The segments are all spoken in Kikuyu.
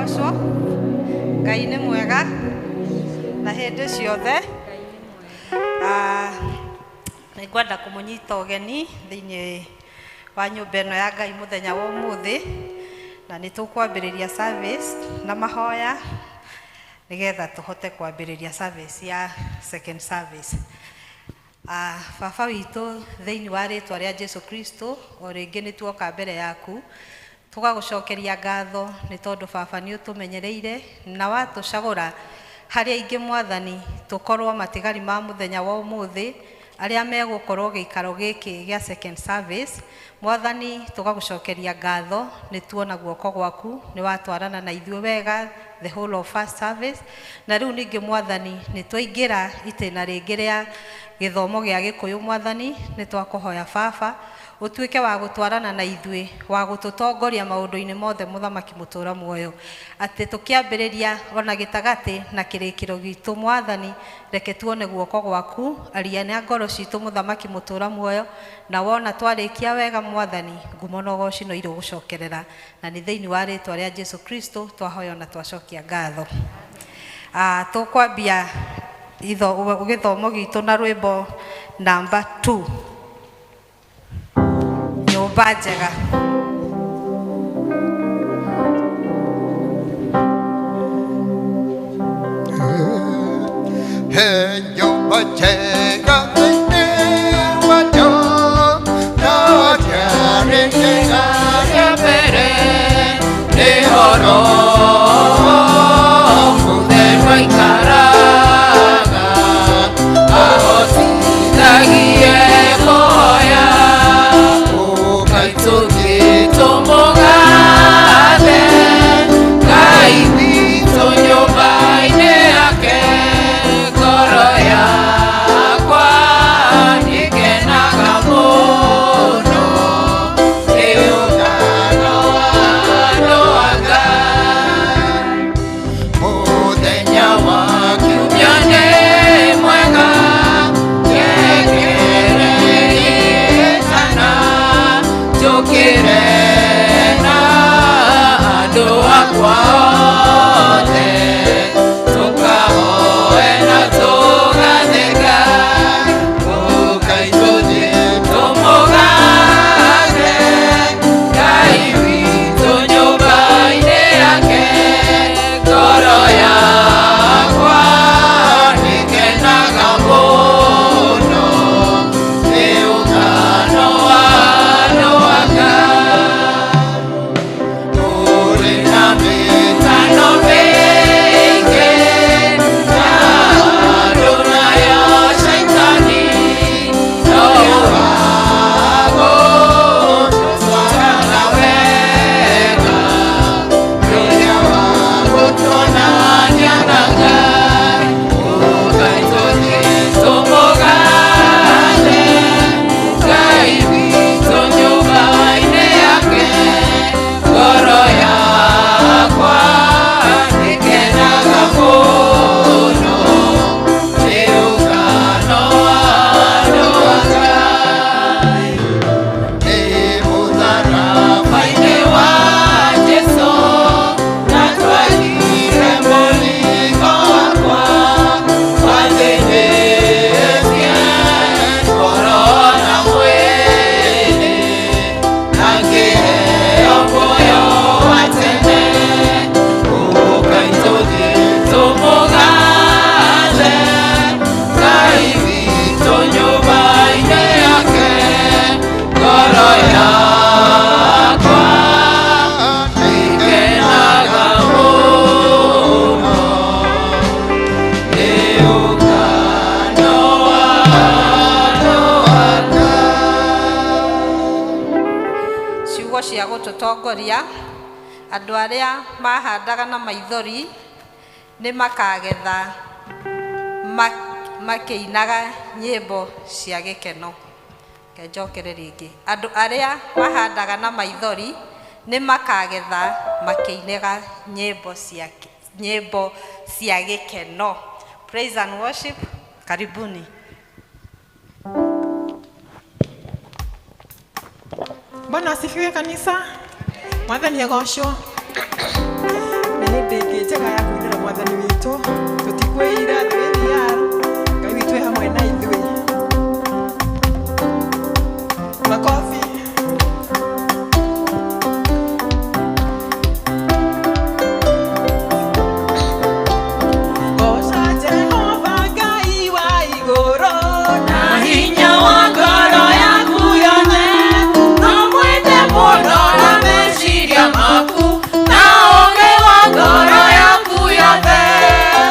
Agocwo. Ngai nĩ mwega na hĩndĩ ciothe. Ah, nĩ ngwenda kũmũnyita ũgeni thĩinĩ wa nyũmba ĩno ya Ngai mũthenya wa ũmũthĩ, na nĩ tũkwambĩrĩria service na mahoya nĩgetha tũhote kwambĩrĩria service ya second service. Ah, baba witũ thĩinĩ wa rĩtwa rĩa Jesu Kristo, o rĩngĩ nĩ tuoka mbere yaku tũgagũcokeria ngatho nĩ tondũ baba nĩ ũtũmenyereire na watũcagũra harĩa ingĩ mwathani tũkorwo matigari ma mũthenya wa ũmũthĩ arĩa megũkorwo gĩikaro gĩkĩ gĩa second service. Mwathani tũgagũcokeria ngatho nĩ tuona guoko gwaku nĩ watwarana na ithuĩ wega the whole of first service, na rĩu ningĩ mwathani nĩ twaingĩra itĩna rĩngĩ rĩa gĩthomo gĩa gĩkũyũ. Mwathani nĩ twakũhoya baba ũtuĩke wa gũtwarana na ithuĩ, wa gũtũtongoria maũndũ-inĩ mothe, mũthamaki mũtũra muoyo, atĩ tũkĩambĩrĩria ona gĩtagatĩ na kĩrĩkĩro gitũ, mwathani reke tuone guoko gwaku, aria na ngoro citũ, mũthamaki mũtũra muoyo, na wona twarĩkia wega mwathani, ngumo na ũgoci no irĩgũcokerera, na nĩ thĩinĩ wa rĩtwa rĩa Jesu Kristo twahoya na twacokia ngatho. Ah, tũkwambia gĩthomo gitũ na rwĩmbo namba 2, Nyũmba Njega. He nyũmba njega thĩinĩ wa yo, no ndiarĩ njega rĩa mbere, nĩho Roho Mũtheru aikaraga, ahotithagie kũhoya. Ũkai tũthiĩ tũmũgathe Ngai witũ nyũmba-inĩ yake, ngoro yakwa nĩkenaga mũno nĩ ũgano wa andũ a Ngai. Mũthenya wa kiumia nĩ mwega, njekereitana njũkĩre na andũ akwa othe, tũkahoe na tũgatheka. Ũkai tũthiĩ tũmũgathe Ngai witũ nyũmba-inĩ yake, ngoro yakwa nĩkenaga mũno nĩ ũgano wa andũ a Ngai. Kũrĩ na mĩtano mĩingĩ ya andũ nayo Shaitani, no wagũtwaraga wega, rĩrĩa wagũtuonania na Ngai. Ũkai tũthiĩ tũmũgathe Ngai witũ nyũmba-inĩ yake, ngoro yakwa nĩkenaga mũno nĩ ũgano wa andũ a Ngai. Nĩ mũtharaba-inĩ wa Jesũ ndatwarire mũrigo wakwa, wathĩnĩtie ngoro na mwĩrĩ, na ngĩheo muoyo wa tene. Ũkai tũthiĩ tũmũgathe Ngai witũ nyũmba-inĩ yake, ngoro yakwa nĩkenaga mũno nĩ ũgano wa andũ a Ngai. Ciugo cia gũtũtongoria: andũ arĩa mahandaga na maithori nĩ makagetha makĩinaga nyĩmbo cia gĩkeno. Reke njokere rĩngĩ: andũ arĩa mahandaga na maithori nĩ makagetha makĩinaga nyĩmbo cia gĩkeno. Praise and worship, karibuni. Bwana asifiwe kanisa. Mwathani agocwo. Na nĩ Mwathani witũ, tũtikwĩira the way we are. Ngai witũ e hamwe na ithuĩ. Makofi. Goca Jehova Ngai wa igũrũ na hinya wa ngoro yaku yothe, na mwende mũno na meciria maku na ũũgĩ wa ngoro yaku yothe.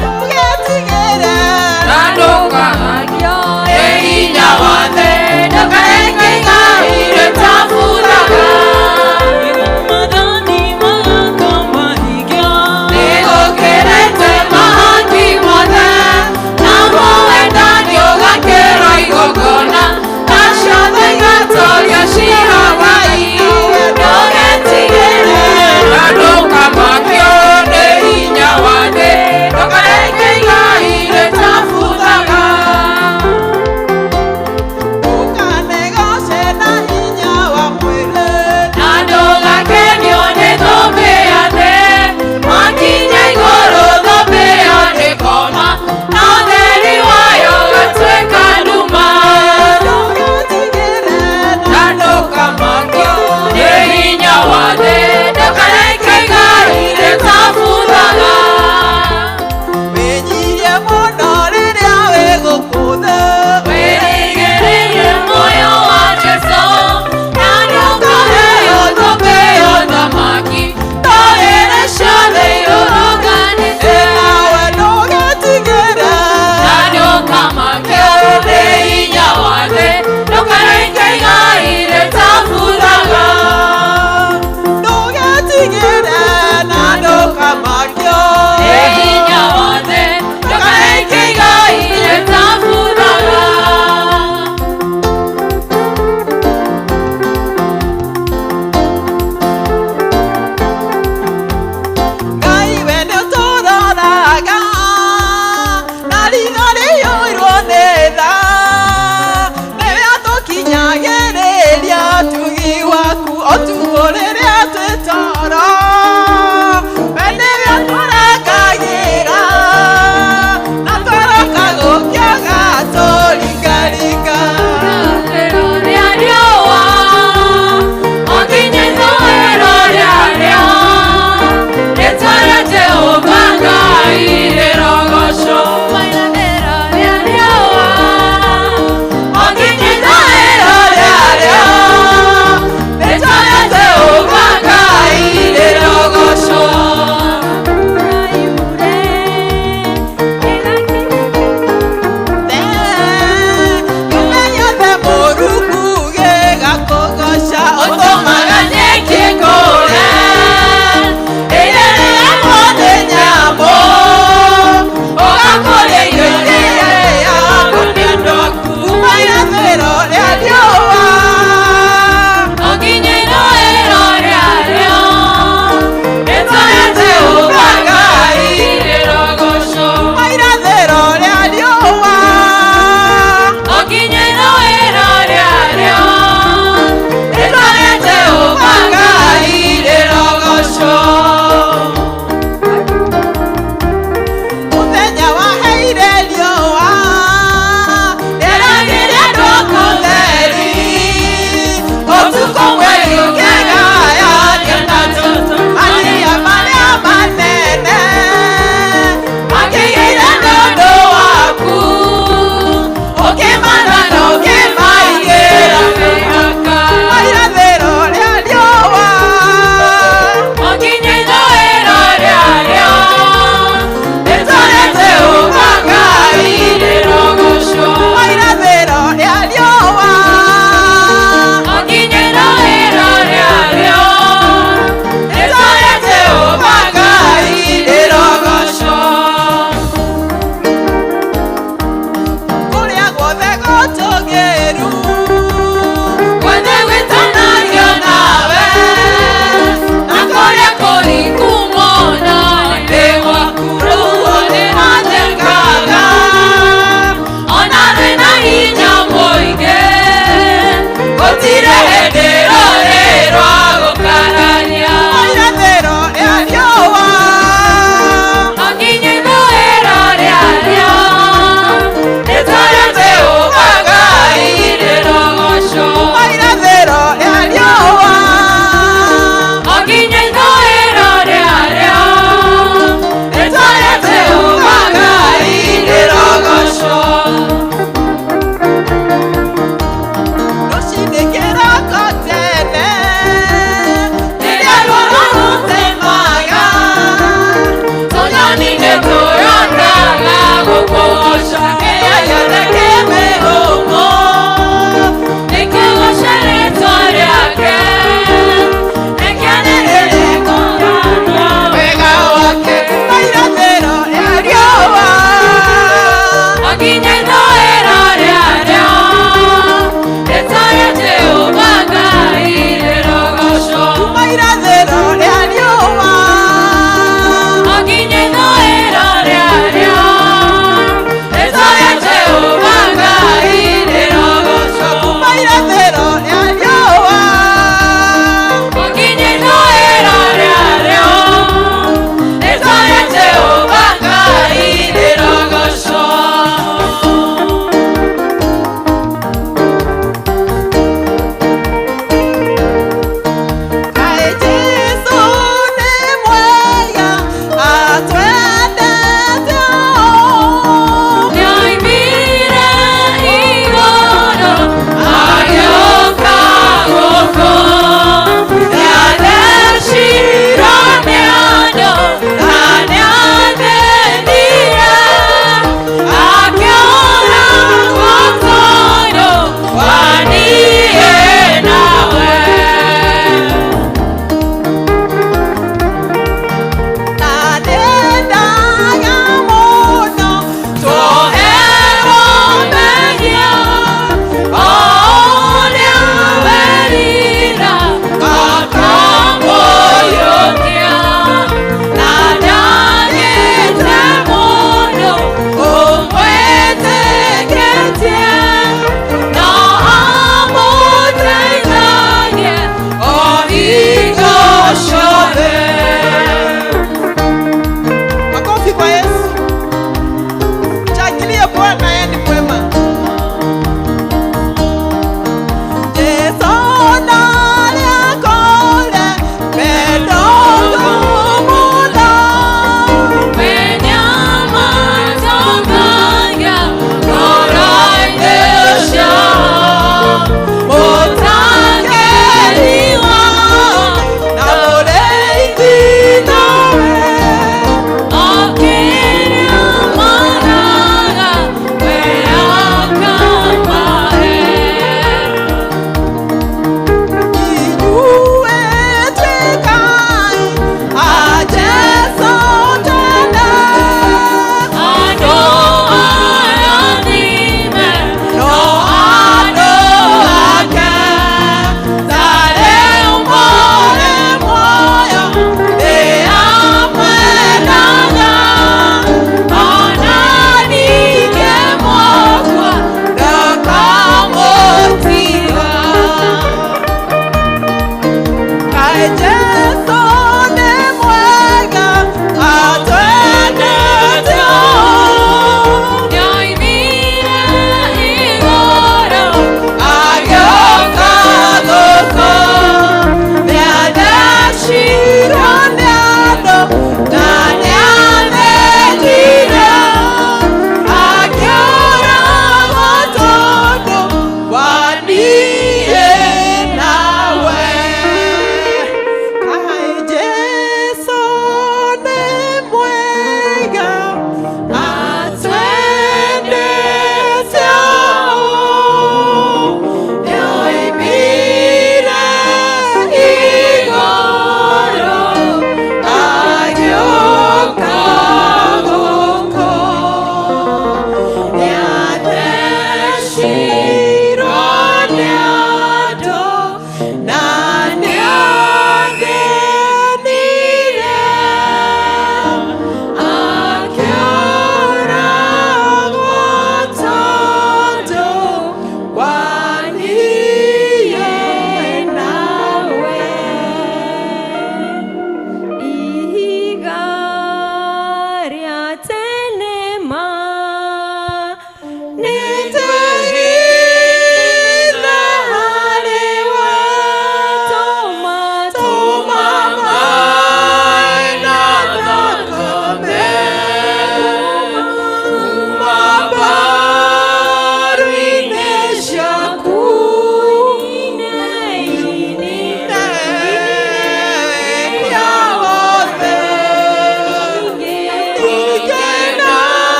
Ndũgetigĩre.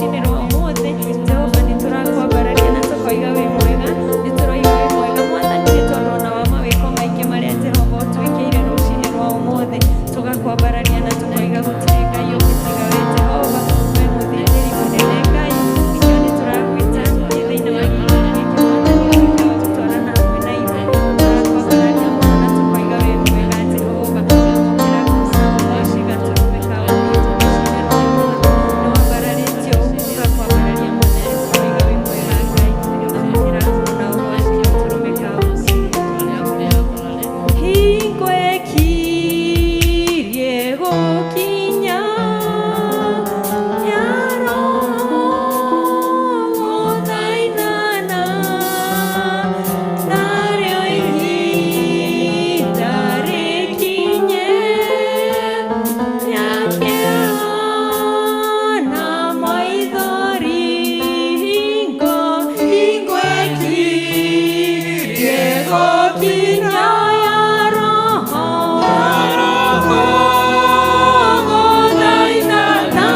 Rũcinĩ rwa ũmũthĩ Jehova nĩ tũrakwambararia na tũkoiga wĩ mwega, nĩ tũroiga wĩ mwega Mwathani, nĩ tondũ ona wa mawĩko maingĩ marĩa Jehova ũtwĩkĩire rũcinĩ rwa ũmũthĩ. Tũgakwambararia na tũkoiga gũtirĩ Ngai ũngĩ tiga wĩ Jehova, wĩ mũthĩnjĩri mũnene Ngai. Nĩkĩo nĩ tũragwĩta thĩinĩ wa gĩikaro gĩkĩ Mwathani, ũtuĩke wa gũtwarana hamwe na ithuĩ. Tũrakwambararia mũno na tũkoiga wĩ mwega Jehova. Amũkĩra ngumo na ũgoci gatũrũme ka ũkĩtwo rũcinĩ rwa ũmũthĩ. Nĩ wambararĩtio tũgakwambararia Mwathani, tũkoiga wĩ mwega Ngai. Amũkĩra ngumo na ũgoci gatũrũme ka ũkĩtwo. Hingo ĩkirie gũkinya ya Roho gũthaithana, narĩo ihinda rĩkinye rĩa kĩeha na maithori. Hingo hingo ĩkirie gũkinya ya Roho gũthaithana,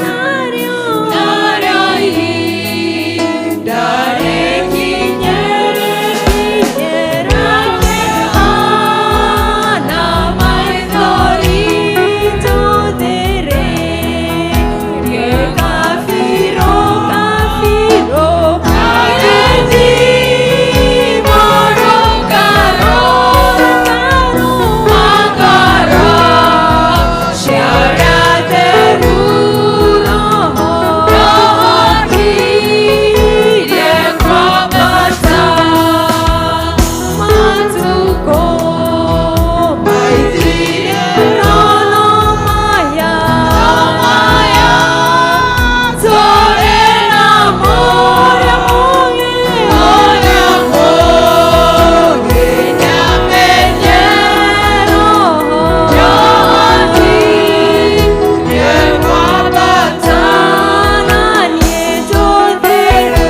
narĩo narĩo ihinda rĩkinye rĩkinye rĩa kĩeha na maithori. Tũthĩrĩrie kabirũ kabirũ kagethi mũrũngarũ wa ngoro cia arĩa atheru. Roho akirie kwambata matukũ maithirĩro no maya tũrĩ namo, ũrĩa mũũgĩ ũrĩa mũũgĩ nĩamenye. Roho akirie kwambata na niĩ tũthĩrĩire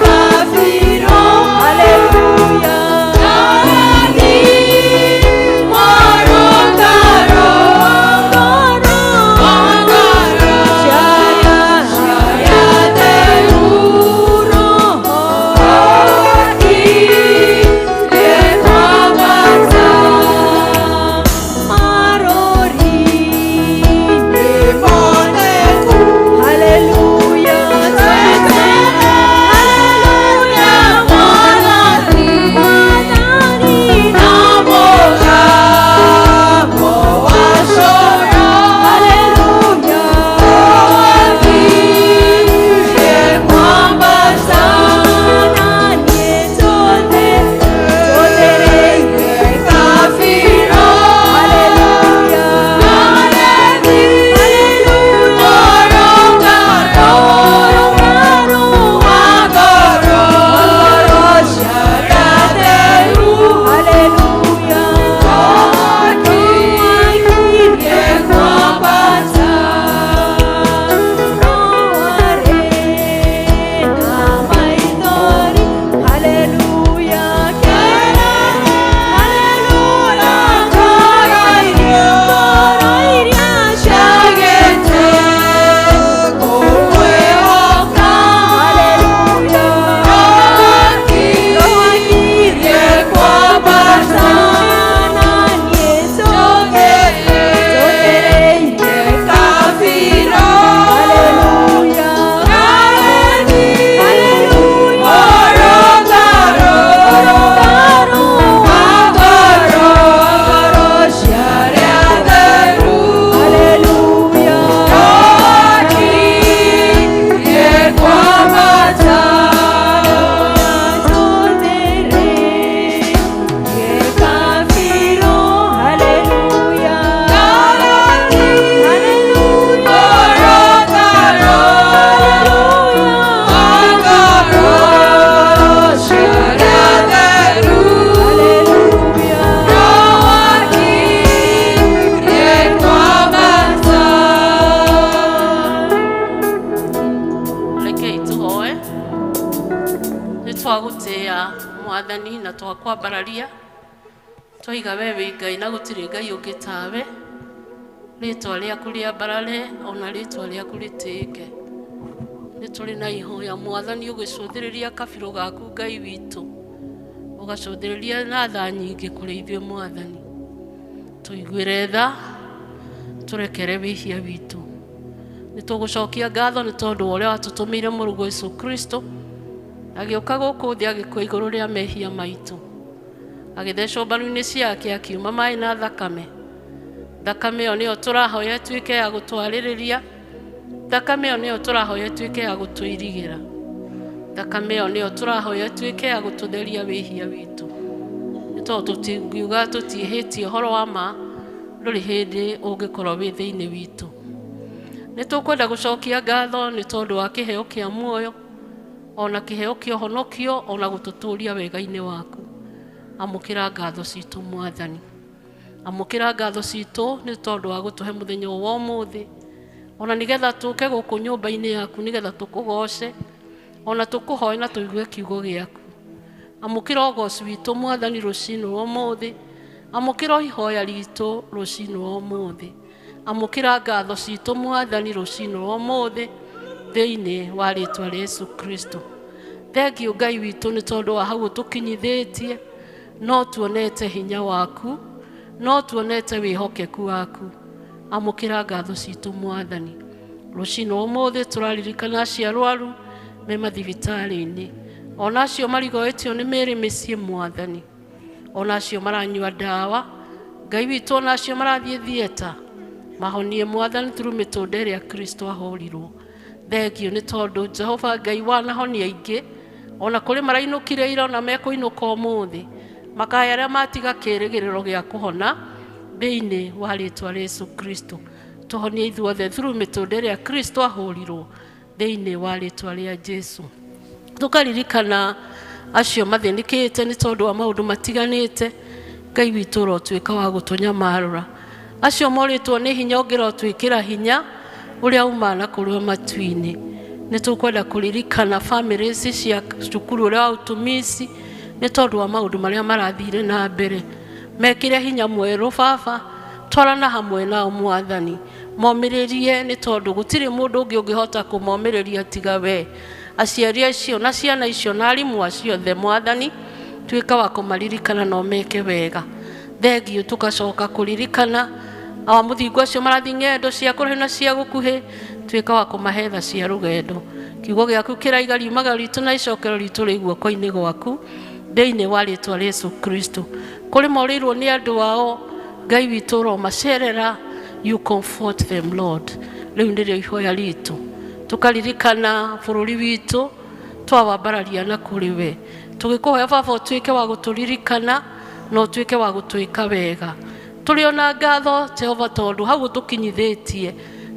kabirũ. Haleluya. Kagethi mũrũngarũ wa ngoro cia arĩa atheru. Roho akirie kwambata marori-inĩ moneku. Haleluya. Haleluya. Mwathani Mwathani na mũgambo wa coro. Haleluya. Akirie kwambata na niĩ tũthĩrĩire kabirũ. Haleluya. Kagethi mũrũngarũ wa ngoro cia arĩa atheru. Haleluya. Akirie kwambata roarĩ na maithori. Haleluya. Haleluya. Ngoro iria ciagĩte kũmwĩhoka. Haleluya. Roho akirie kwambata na niĩ tũthĩrĩire kabirũ. Haleluya. Kagethi mũrũngarũ wa ngoro cia arĩa atheru. Haleluya. Akirie kwambata tũthĩrĩire kabirũ. Haleluya. Kagethi mũrũngarũ wa ngoro cia arĩa atheru. Haleluya. Akirie kwambata. Rekei tũhoe. Nĩ twagũtĩĩa Mwathani na twakwambararia, twaiga we wĩ Ngai na gũtirĩ Ngai ũngĩ tawe. Rĩtwa rĩaku rĩambarare ona rĩtwa rĩaku rĩtĩĩke. Nĩ tũrĩ na ihoya Mwathani, ũgĩcũthĩrĩria kabirũ gaku Ngai witũ, ũgacũthĩrĩria na tha nyingĩ kũrĩ ithuĩ Mwathani. Tũiguĩre tha, tũrekere wĩhia witũ. Nĩ tũgũcokia ngatho nĩ tondũ wa ũrĩa watũtũmĩire mũrũguo Jesũ Kristo, agĩũka gũkũ thĩ agĩkua igũrũ rĩa mehia maitũ, agĩthecwo mbaru-inĩ ciake, akiuma maĩ na thakame. Thakame ĩyo nĩyo tũrahoya ĩtuĩke ya gũtwarĩrĩria, thakame ĩyo nĩyo tũrahoya ĩtuĩke ya gũtũirigĩra, thakame ĩyo nĩyo tũrahoya ĩtuĩke ya gũtũtheria wĩhia witũ. Nĩ tondũ tũtingiuga tũtiĩhĩtie ũhoro wa ma, ndũrĩ hĩndĩ ũngĩkorwo wĩ thĩinĩ witũ. Nĩ tũkwenda gũcokia ngatho nĩ tondũ wa kĩheo kĩa muoyo, ona kĩheo kĩa ũhonokio, ona gũtũtũria wega-inĩ waku. Amũkĩra ngatho citũ Mwathani, amũkĩra ngatho citũ nĩ tondũ wa gũtũhe mũthenya ũyũ wa ũmũthĩ, ona nĩgetha tũke gũkũ nyũmba-inĩ yaku, nĩgetha tũkũgoce, ona tũkũhoe na tũigue kiugo gĩaku. Amũkĩra ũgoci witũ Mwathani rũcinĩ rwa ũmũthĩ, amũkĩra ihoya ritũ rũcinĩ rwa ũmũthĩ, amũkĩra ngatho citũ Mwathani rũcinĩ rwa ũmũthĩ, thĩinĩ wa rĩtwa rĩa Yesu Kristo. Thengiũ Ngai witũ nĩ tondũ wa hau ũtũkinyithĩtie, no tuonete hinya waku, no tuonete wĩhokeku waku. Amũkĩra ngatho citũ Mwathani. Rũcinĩ rwa ũmũthĩ tũraririkana acio arwaru me mathibitarĩ-inĩ, ona acio marigoetio nĩ mĩĩrĩ mĩciĩ Mwathani, ona acio maranyua ndawa Ngai witũ, ona acio marathiĩ thieta, mahonie Mwathani through mĩtũnda ĩrĩa Kristo ahũrirwo. Thengiũ nĩ tondũ Jehova Ngai wanahonia aingĩ, ona kũrĩ marainũkire ira, ona mekũinũka ũmũthĩ, makahe arĩa matiga kĩĩrĩgĩrĩro gĩa kũhona thĩinĩ wa rĩtwa rĩa Yesu Kristo. Tũhonie ithuothe through mĩtũnda ĩrĩa Kristo ahũrirwo thĩinĩ wa rĩtwa rĩa Jesu. Tũkaririkana acio mathĩnĩkĩte nĩ tondũ wa maũndũ matiganĩte, Ngai witũ ũrotuĩka wa gũtũnyamarũra. Acio morĩtwo nĩ hinya ũngĩrotwĩkĩra hinya ũrĩa umana kũrĩ matu-inĩ. Nĩ tũkwenda kũririkana families cia cukuru ũrĩa wa utumisi nĩ tondũ wa maũndũ marĩa marathire na mbere. Mekĩre hinya mwerũ Baba, twarana hamwe nao Mwathani, momĩrĩrie nĩ tondũ gũtirĩ mũndũ ũngĩ ũngĩhota kũmomĩrĩria tiga we. Aciari acio na ciana icio na arimũ acio othe Mwathani, tuĩka wa kũmaririkana na ũmeke wega. Thengiũ tũgacoka kũririkana awa mũthingu acio marathiĩ ng'endo cia kũraihu na cia gũkuhĩ, tuĩka wa kũmahe tha cia rũgendo. Kiugo gĩaku kĩraiga riumagĩro ritũ na icokero ritũ rĩ guoko-inĩ gwaku thĩinĩ wa rĩtwa rĩa Yesu Kristo. Kũrĩ morĩirwo nĩ andũ ao Ngai witũ ũromacerera, you comfort them Lord. Rĩu nĩrĩo ihoya ritũ. Tũkaririkana bũrũri witũ twawambararia na kũrĩ we, tũgĩkũhoya Baba ũtuĩke wa gũtũririkana na ũtuĩke wa gũtwĩka wega. Tũrĩ ona ngatho Jehova tondũ hau ũtũkinyithĩtie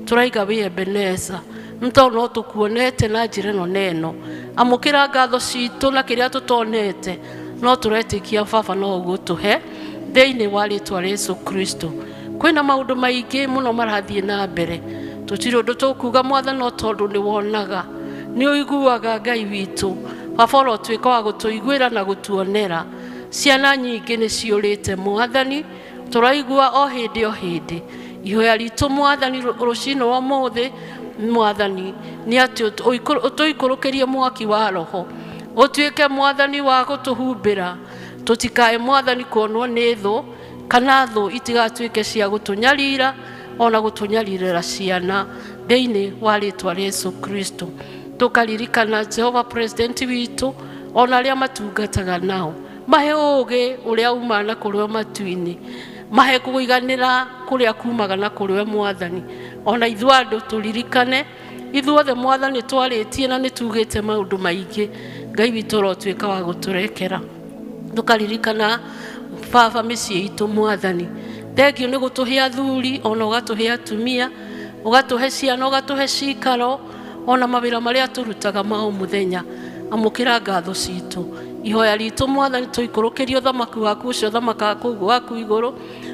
tũraiga wĩ Ebeneza, nĩ tondũ no tũkuonete na njĩra ĩno na ĩno. Amũkĩra ngatho citũ na kĩrĩa tũtonete, no tũretĩkia Baba no ũgũtũhe thĩinĩ wa rĩtwa rĩa Yesu Kristo. Kwĩna maũndũ maingĩ mũno marathiĩ na mbere, tũtirĩ ũndũ tũkuga Mwathani no tondũ nĩ wonaga, nĩ ũiguaga Ngai witũ. Baba ũrotuĩka wa gũtũiguĩra na gũtuonera. Ciana nyingĩ nĩ ciũrĩte Mwathani, tũraigua o hĩndĩ o hĩndĩ. Ihoya ritũ Mwathani rũcinĩ rwa ũmũthĩ Mwathani nĩ atĩ ũtũikũrũkĩrie mwaki wa roho, ũtuĩke Mwathani wa gũtũhumbĩra, tũtikae Mwathani kuonwo nĩ thũ, kana thũ itigatuĩke cia gũtũnyarira ona gũtũnyarirĩra ciana thĩinĩ wa rĩtwa rĩa Yesu Kristo. Tũkaririkana Jehova President witũ ona arĩa matungataga nao, mahe ũũgĩ ũrĩa umana kũrĩ o matu-inĩ, mahe kũiganĩra kũrĩa kumaga na kũrĩ we Mwathani. Ona ithuĩ andũ tũririkane ithuothe Mwathani twarĩtie na nĩ tugĩte maũndũ maingĩ, Ngai witũ ũrotuĩka wa gũtũrekera. Tũkaririkana Baba mĩciĩ itũ Mwathani, thengiũ nĩ gũtũhe athuri ona ũgatũhe atumia, ũgatũhe ciana, ũgatũhe cikaro, ona mawĩra marĩa tũrutaga ma o mũthenya. Amũkĩra ngatho citũ. Ihoya ritũ Mwathani tũikũrũkĩrie ũthamaki waku ũcio ũthamakaga kũu gwaku igũrũ,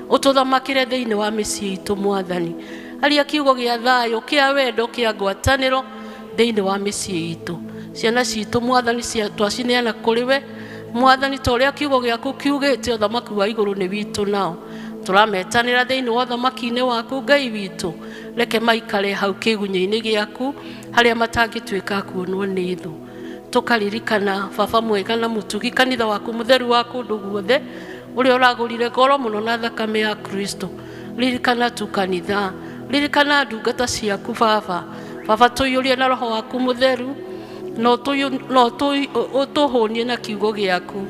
ũtũthamakĩre thĩinĩ wa mĩciĩ itũ Mwathani. Aria kiugo gĩa thayũ, kĩa wendo, kĩa ngwatanĩro thĩinĩ wa mĩciĩ itũ. Ciana citũ Mwathani twacineana kũrĩ we Mwathani, ta ũrĩa kiugo gĩaku kiugĩte, ũthamaki wa igũrũ nĩ witũ nao. Tũrametanĩra thĩinĩ wa ũthamaki-inĩ waku Ngai witũ, reke maikare hau kĩgunyĩ-inĩ gĩaku harĩa matangĩtuĩka a kuonwo nĩ thũ. Tũkaririkana baba mwega na mũtugi kanitha waku mũtheru wa kũndũ guothe ũrĩa ũragũrire goro mũno na thakame ya Kristo. Ririkana tu kanitha, ririkana ndungata ciaku baba. Baba tũiyũrie na roho waku mũtheru na ũtũhũnie na kiugo gĩaku.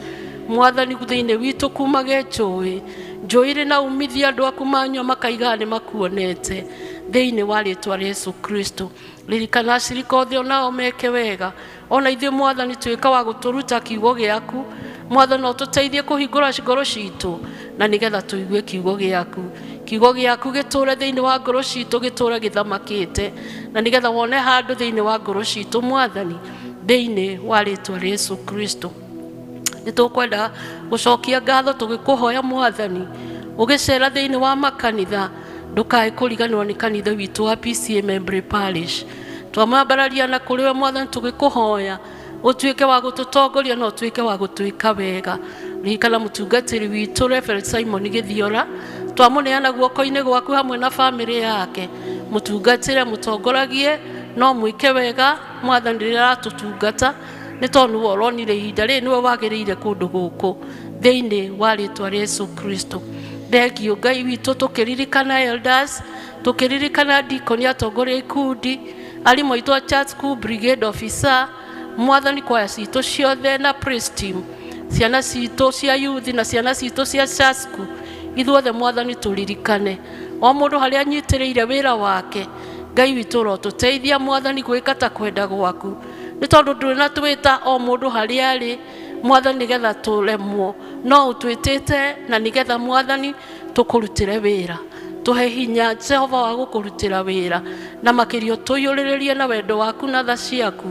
Mwathani thĩinĩ witũ kumage njũĩ, njũĩ irĩ na umithio andũ aku manyua makaiga nĩ makuonete thĩinĩ wa rĩtwa rĩa Yesu Kristo. Ririkana acirika othe onao meke wega, ona ithuĩ Mwathani tuĩka wa gũtũruta kiugo gĩaku. Mwathani ũtũteithie kũhingũra ngoro citũ na nĩgetha tũigue kiugo gĩaku. Kiugo gĩaku gĩtũre thĩinĩ wa ngoro citũ, gĩtũre gĩthamakĩte, na nĩgetha wone handũ thĩinĩ wa ngoro citũ Mwathani thĩinĩ wa rĩtwa rĩa Yesu Kristo. Nĩ tũkwenda gũcokia ngatho tũgĩkũhoya Mwathani ũgĩcera thĩinĩ wa makanitha, ndũkae kũriganĩrwo nĩ kanitha witũ wa PCA Membley Parish. Twamambararia na kũrĩ we Mwathani tũgĩkũhoya ũtuĩke wa gũtũtongoria na ũtuĩke wa gũtwĩka wega. Ririkana mũtungatĩri witũ Reverend Simon Gĩthiora, twamũneana guoko-inĩ gwaku hamwe na bamĩrĩ yake. Mũtungatĩre, mũtongoragie, no mwĩke wega Mwathani rĩrĩa aratũtungata, nĩ tondũ nĩwe ũronire ihinda rĩrĩ nĩwe wagĩrĩire kũndũ gũkũ thĩinĩ wa rĩtwa rĩa Yesu Kristo. Thengio Ngai witũ tũkĩririkana elders, tũkĩririkana deacon atongoria ikundi, arimũ aitũ a church school brigade officer, Mwathani kwaya citũ ciothe na praise team, ciana citũ cia youth na ciana citũ cia church school, ithuothe Mwathani tũririkane o mũndũ harĩa anyitĩrĩire wĩra wake. Ngai witũ ũrotũteithia Mwathani gwĩka ta kwenda gwaku, nĩ tondũ ndũrĩ na twĩta o mũndũ harĩa arĩ Mwathani nĩgetha tũremwo, no ũtwĩtĩte na nĩgetha Mwathani tũkũrutĩre wĩra. Tũhe hinya Jehova wa gũkũrutĩra wĩra, na makĩria ũtũiyũrĩrĩrie na wendo waku na tha ciaku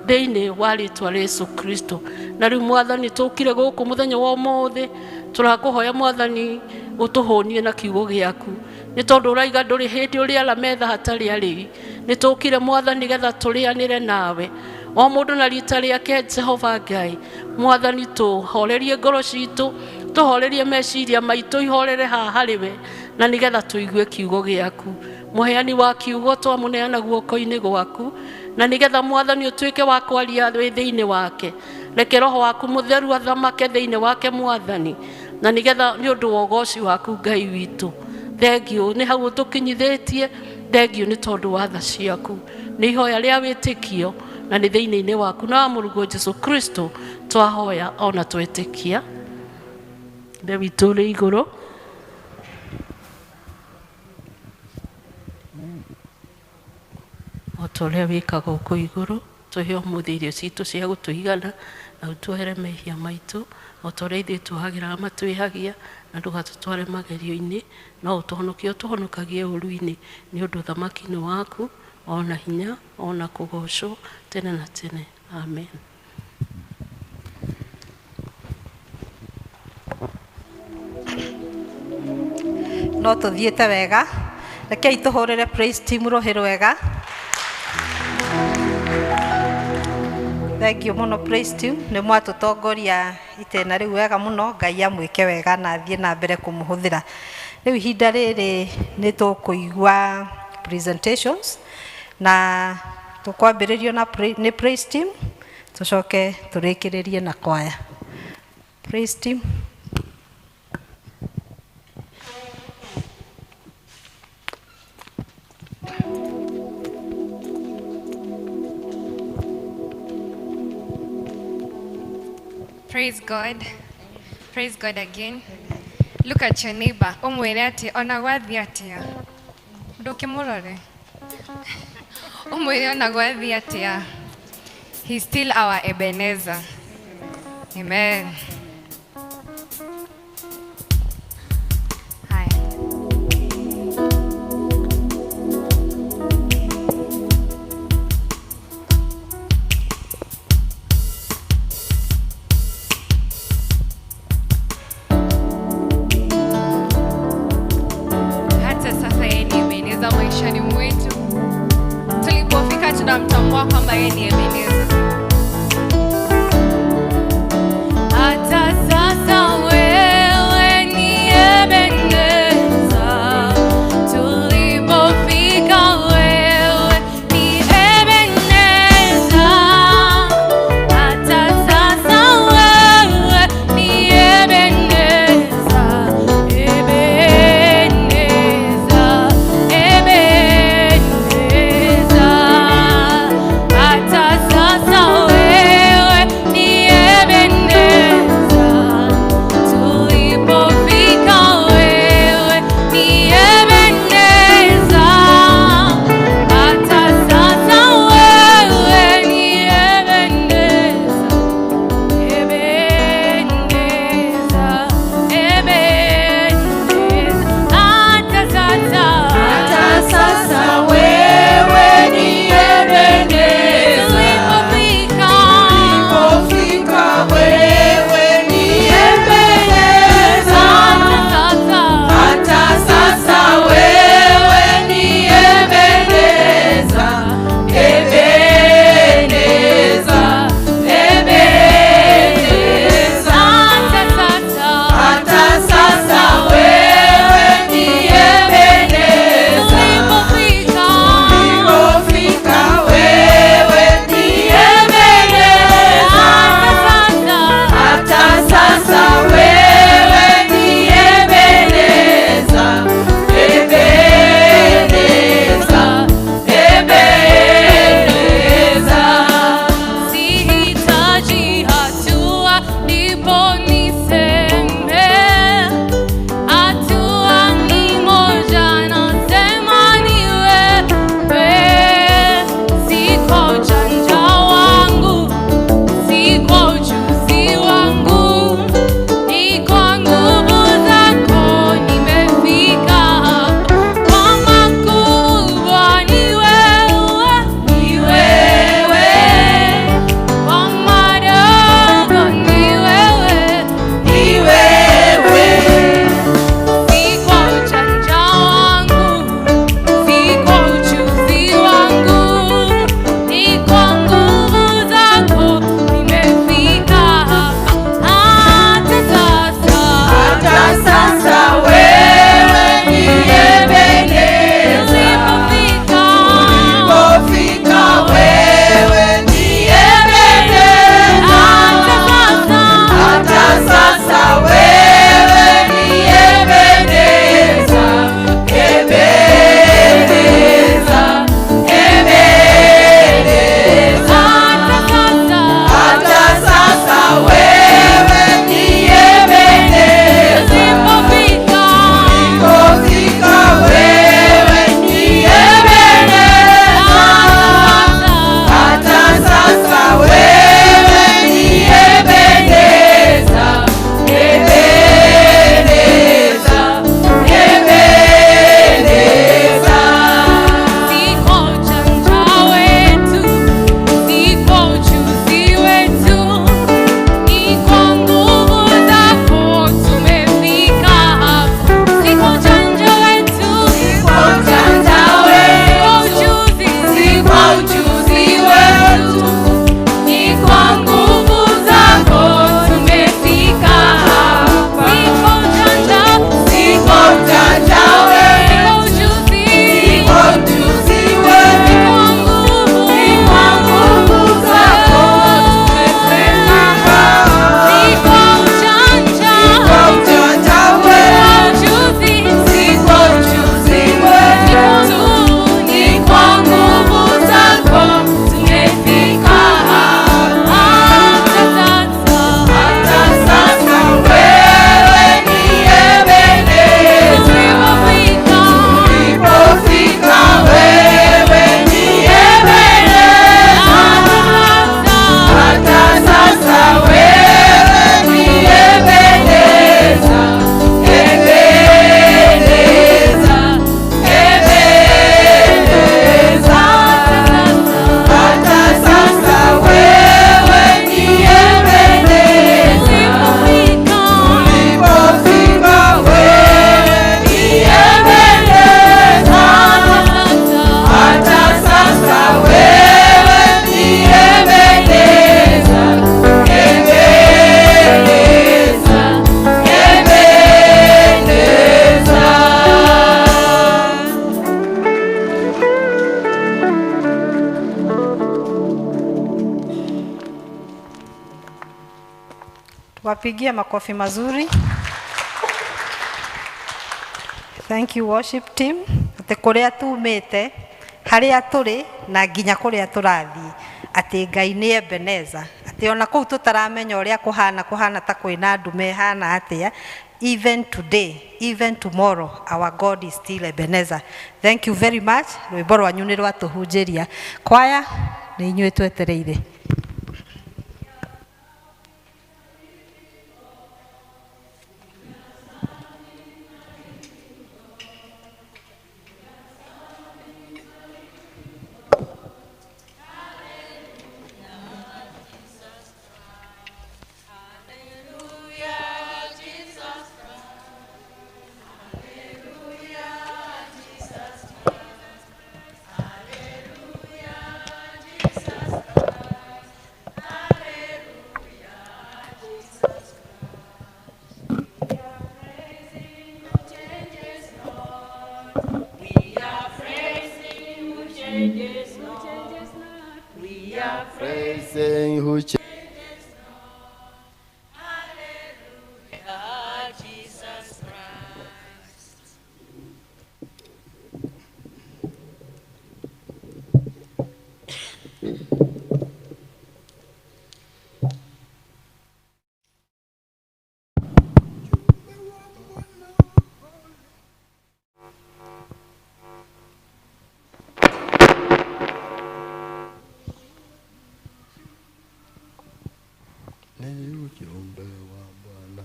thĩinĩ wa rĩtwa rĩa Yesu Kristo. Na rĩu Mwathani tũkire gũkũ mũthenya wa ũmũthĩ, tũrakũhoya Mwathani ũtũhũnie na kiugo gĩaku, nĩ tondũ ũraiga ndũrĩ hĩndĩ ũrĩara metha hatarĩ arĩi. Nĩ tũkire Mwathani nĩgetha tũrĩanĩre nawe o mũndũ na rita rĩake. Jehova Ngai Mwathani tũhorerie ngoro citũ, tũhorerie meciria maitũ, ihorere haha harĩ we, na nĩgetha tũigue kiugo gĩaku. Mũheani wa kiugo twamũneana guoko-inĩ gwaku, na nĩgetha Mwathani ũtuĩke wa kwaria wĩ thĩinĩ wake. Reke roho waku mũtheru athamake thĩinĩ wake Mwathani, na nĩgetha nĩ ũndũ wa ũgoci waku Ngai witũ. Thengio nĩ hau ũtũkinyithĩtie, thengio nĩ tondũ wa tha ciaku. Nĩ ihoya rĩa wĩtĩkio na nĩ thĩinĩ-inĩ waku na wa mũrũguo Jesu Kristo twahoya ona twetĩkia. Ithe witũ ũrĩ igũrũ, o ta ũrĩa wĩkaga gũkũ igũrũ, tũhe ũmũthĩ irio citũ cia gũtũigana, na ũtuohere mehia maitũ o ta ũrĩa ithuĩ tuohagĩra arĩa matwĩhagia, na ndũgatũtware magerio-inĩ, no ũtũhonokie ũtũhonokagie ũũru-inĩ, nĩ ũndũ ũthamaki nĩ waku, ona hinya, ona kũgocwo tene na tene. Amen. No tũthiĩte wega, rekei tũhũrĩre praise team rũhĩ rwega. Thank you mũno praise team, nĩ mwatũtongoria itĩna rĩu wega mũno. Ngai amwĩke wega na athiĩ na mbere kũmũhũthĩra. Rĩu ihinda rĩrĩ nĩ tũkũigua presentations na tũkwambĩrĩrio na nĩ praise team, tũcoke tũrĩkĩrĩrie na kwaya. Praise team. Praise God. Praise God again. Look at your neighbor. Umwire ati ona gwathi atia. Ndukimurore. Umwire ona gwathi atia. He's still our Ebenezer. Amen. Hi. Hata sasa yeye ni Ebeneza maishani mwetu. Tulipofika tunamtambua kwamba yeye ni Ebeneza. Hata sasa wewe ni Ebeneza. Tuwapigie makofi mazuri. Thank you worship team. Atĩ kũrĩa tumĩte, harĩa tũrĩ na nginya kũrĩa tũrathiĩ, atĩ Ngai nĩ Ebeneza, atĩ ona kũu tũtaramenya ũrĩa kũhana, kũhana ta kwĩna ndume ĩhana atĩa, even today, even tomorrow, our God is still Ebenezer. Thank you very much. Rwĩmbo rwanyu nĩ rwatũhunjĩria. Kwaya, nĩ inyuĩ twetereire. Praising who changes Hallelujah, Jesus Christ. Ni ujumbe wa Bwana.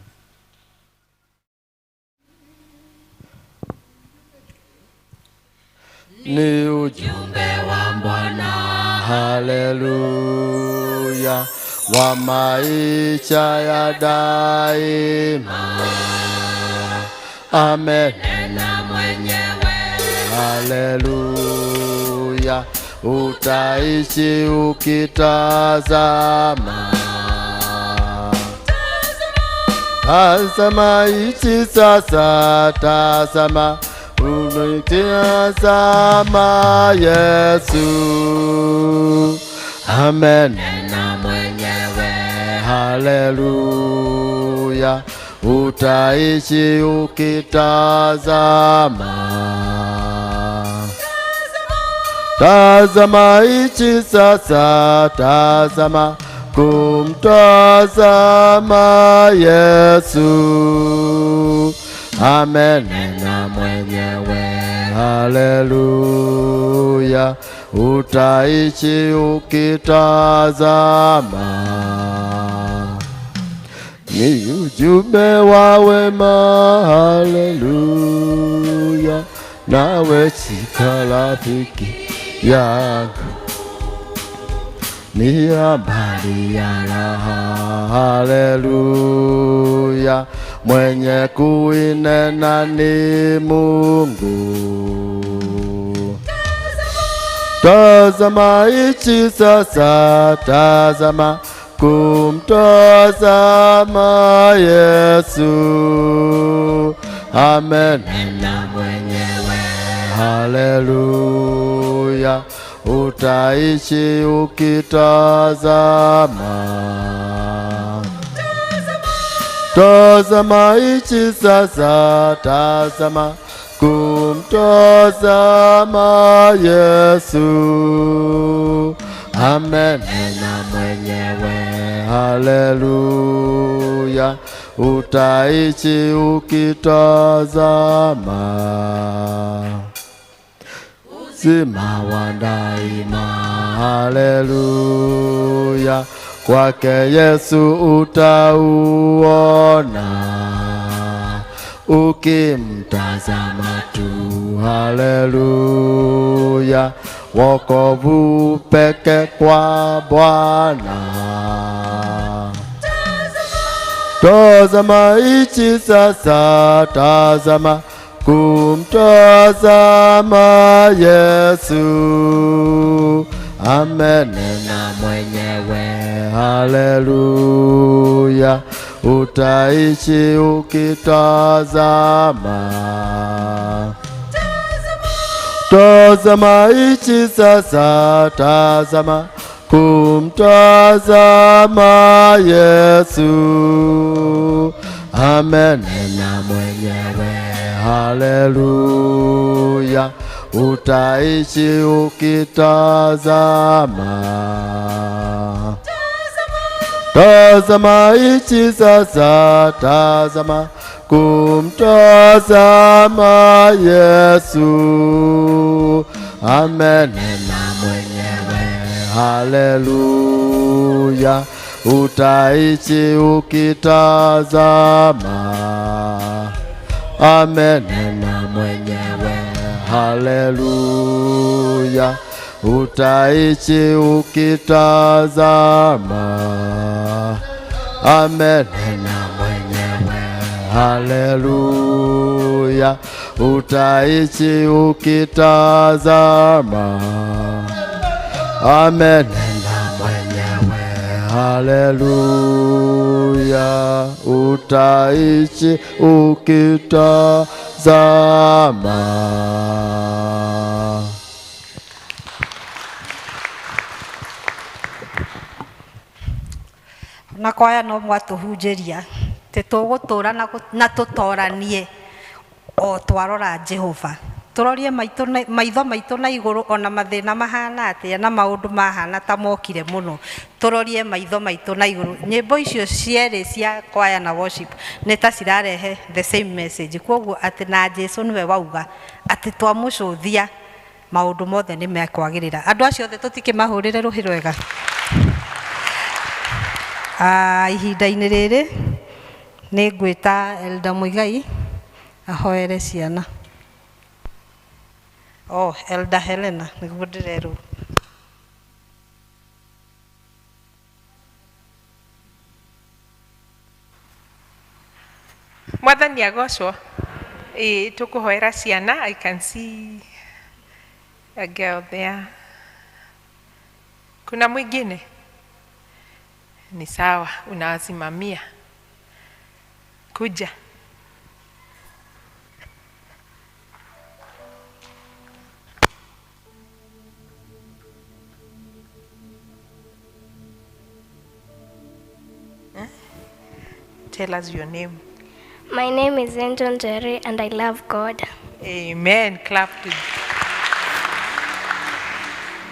Ni ujumbe wa Bwana, haleluya, wa maisha ya daima. Amenena mwenyewe, haleluya, utaishi ukitazama. Tazama ichi sasa, tazama, unitazama Yesu. Amenena mwenyewe, haleluya, utaishi ukitazama. Tazama ichi sasa, tazama, kumtazama Yesu. Amenena mwenyewe, haleluya, utaishi ukitazama. Ni ujumbe wa wema, haleluya, nawe shika rafiki yangu. Ni habari ya raha, haleluya, mwenye kuinena ni Mungu. Tazama ichi sasa, tazama, kumtazama Yesu. Amenena mwenyewe, haleluya, utaishi ukitazama. Tazama ichi sasa, tazama, kumtazama Yesu. Amenena mwenyewe, haleluya, utaishi ukitazama. Uzima wa daima, haleluya, kwake Yesu utauona. Ukimtazama tu, haleluya, wokovu peke kwa Bwana. Tazama ichi sasa, tazama, kumtazama Yesu. Amenena mwenyewe, haleluya, utaishi ukitazama. Tazama ichi sasa, tazama, kumtazama Yesu. amenena mwenyewe. Haleluya, utaishi ukitazama. Tazama ichi sasa, tazama kumtazama Yesu, amenena mwenyewe. Haleluya, utaishi ukitazama, amenena mwenyewe. Haleluya, utaishi ukitazama, amenena mwenyewe. Haleluya, utaishi ukitazama, amenena mwenyewe. Haleluya, utaishi ukitazama. Na kwaya no mwatũhunjĩria tĩ tũgũtũra na tũtoranie o twarora Jehova, tũrorie maitho maitũ na igũrũ, ona mathĩna mahana atĩa na maũndũ mahana ta mokire mũno, tũrorie maitho maitũ na igũrũ. Nyĩmbo icio cierĩ cia kwaya na worship nĩ ta cirarehe the same message, koguo atĩ na Jesu nĩwe wauga atĩ twamũcũthia maũndũ mothe nĩ mekwagĩrĩra. Andũ acio othe tũtikĩmahũrĩre rũhĩ rwega. Ihinda-inĩ rĩrĩ nĩ ngwĩta Elda Muigai ahoere ciana. Oh, Elda Helena nĩguo ndĩrerwo. Mwathani agocwo. Ĩĩ, tũkũhoera ciana. I can see a girl there. Kuna mwingine? Ni sawa, unawasimamia. Kuja. Tell us your name. My name is Angel Jerry and I love God. Amen. Clap to.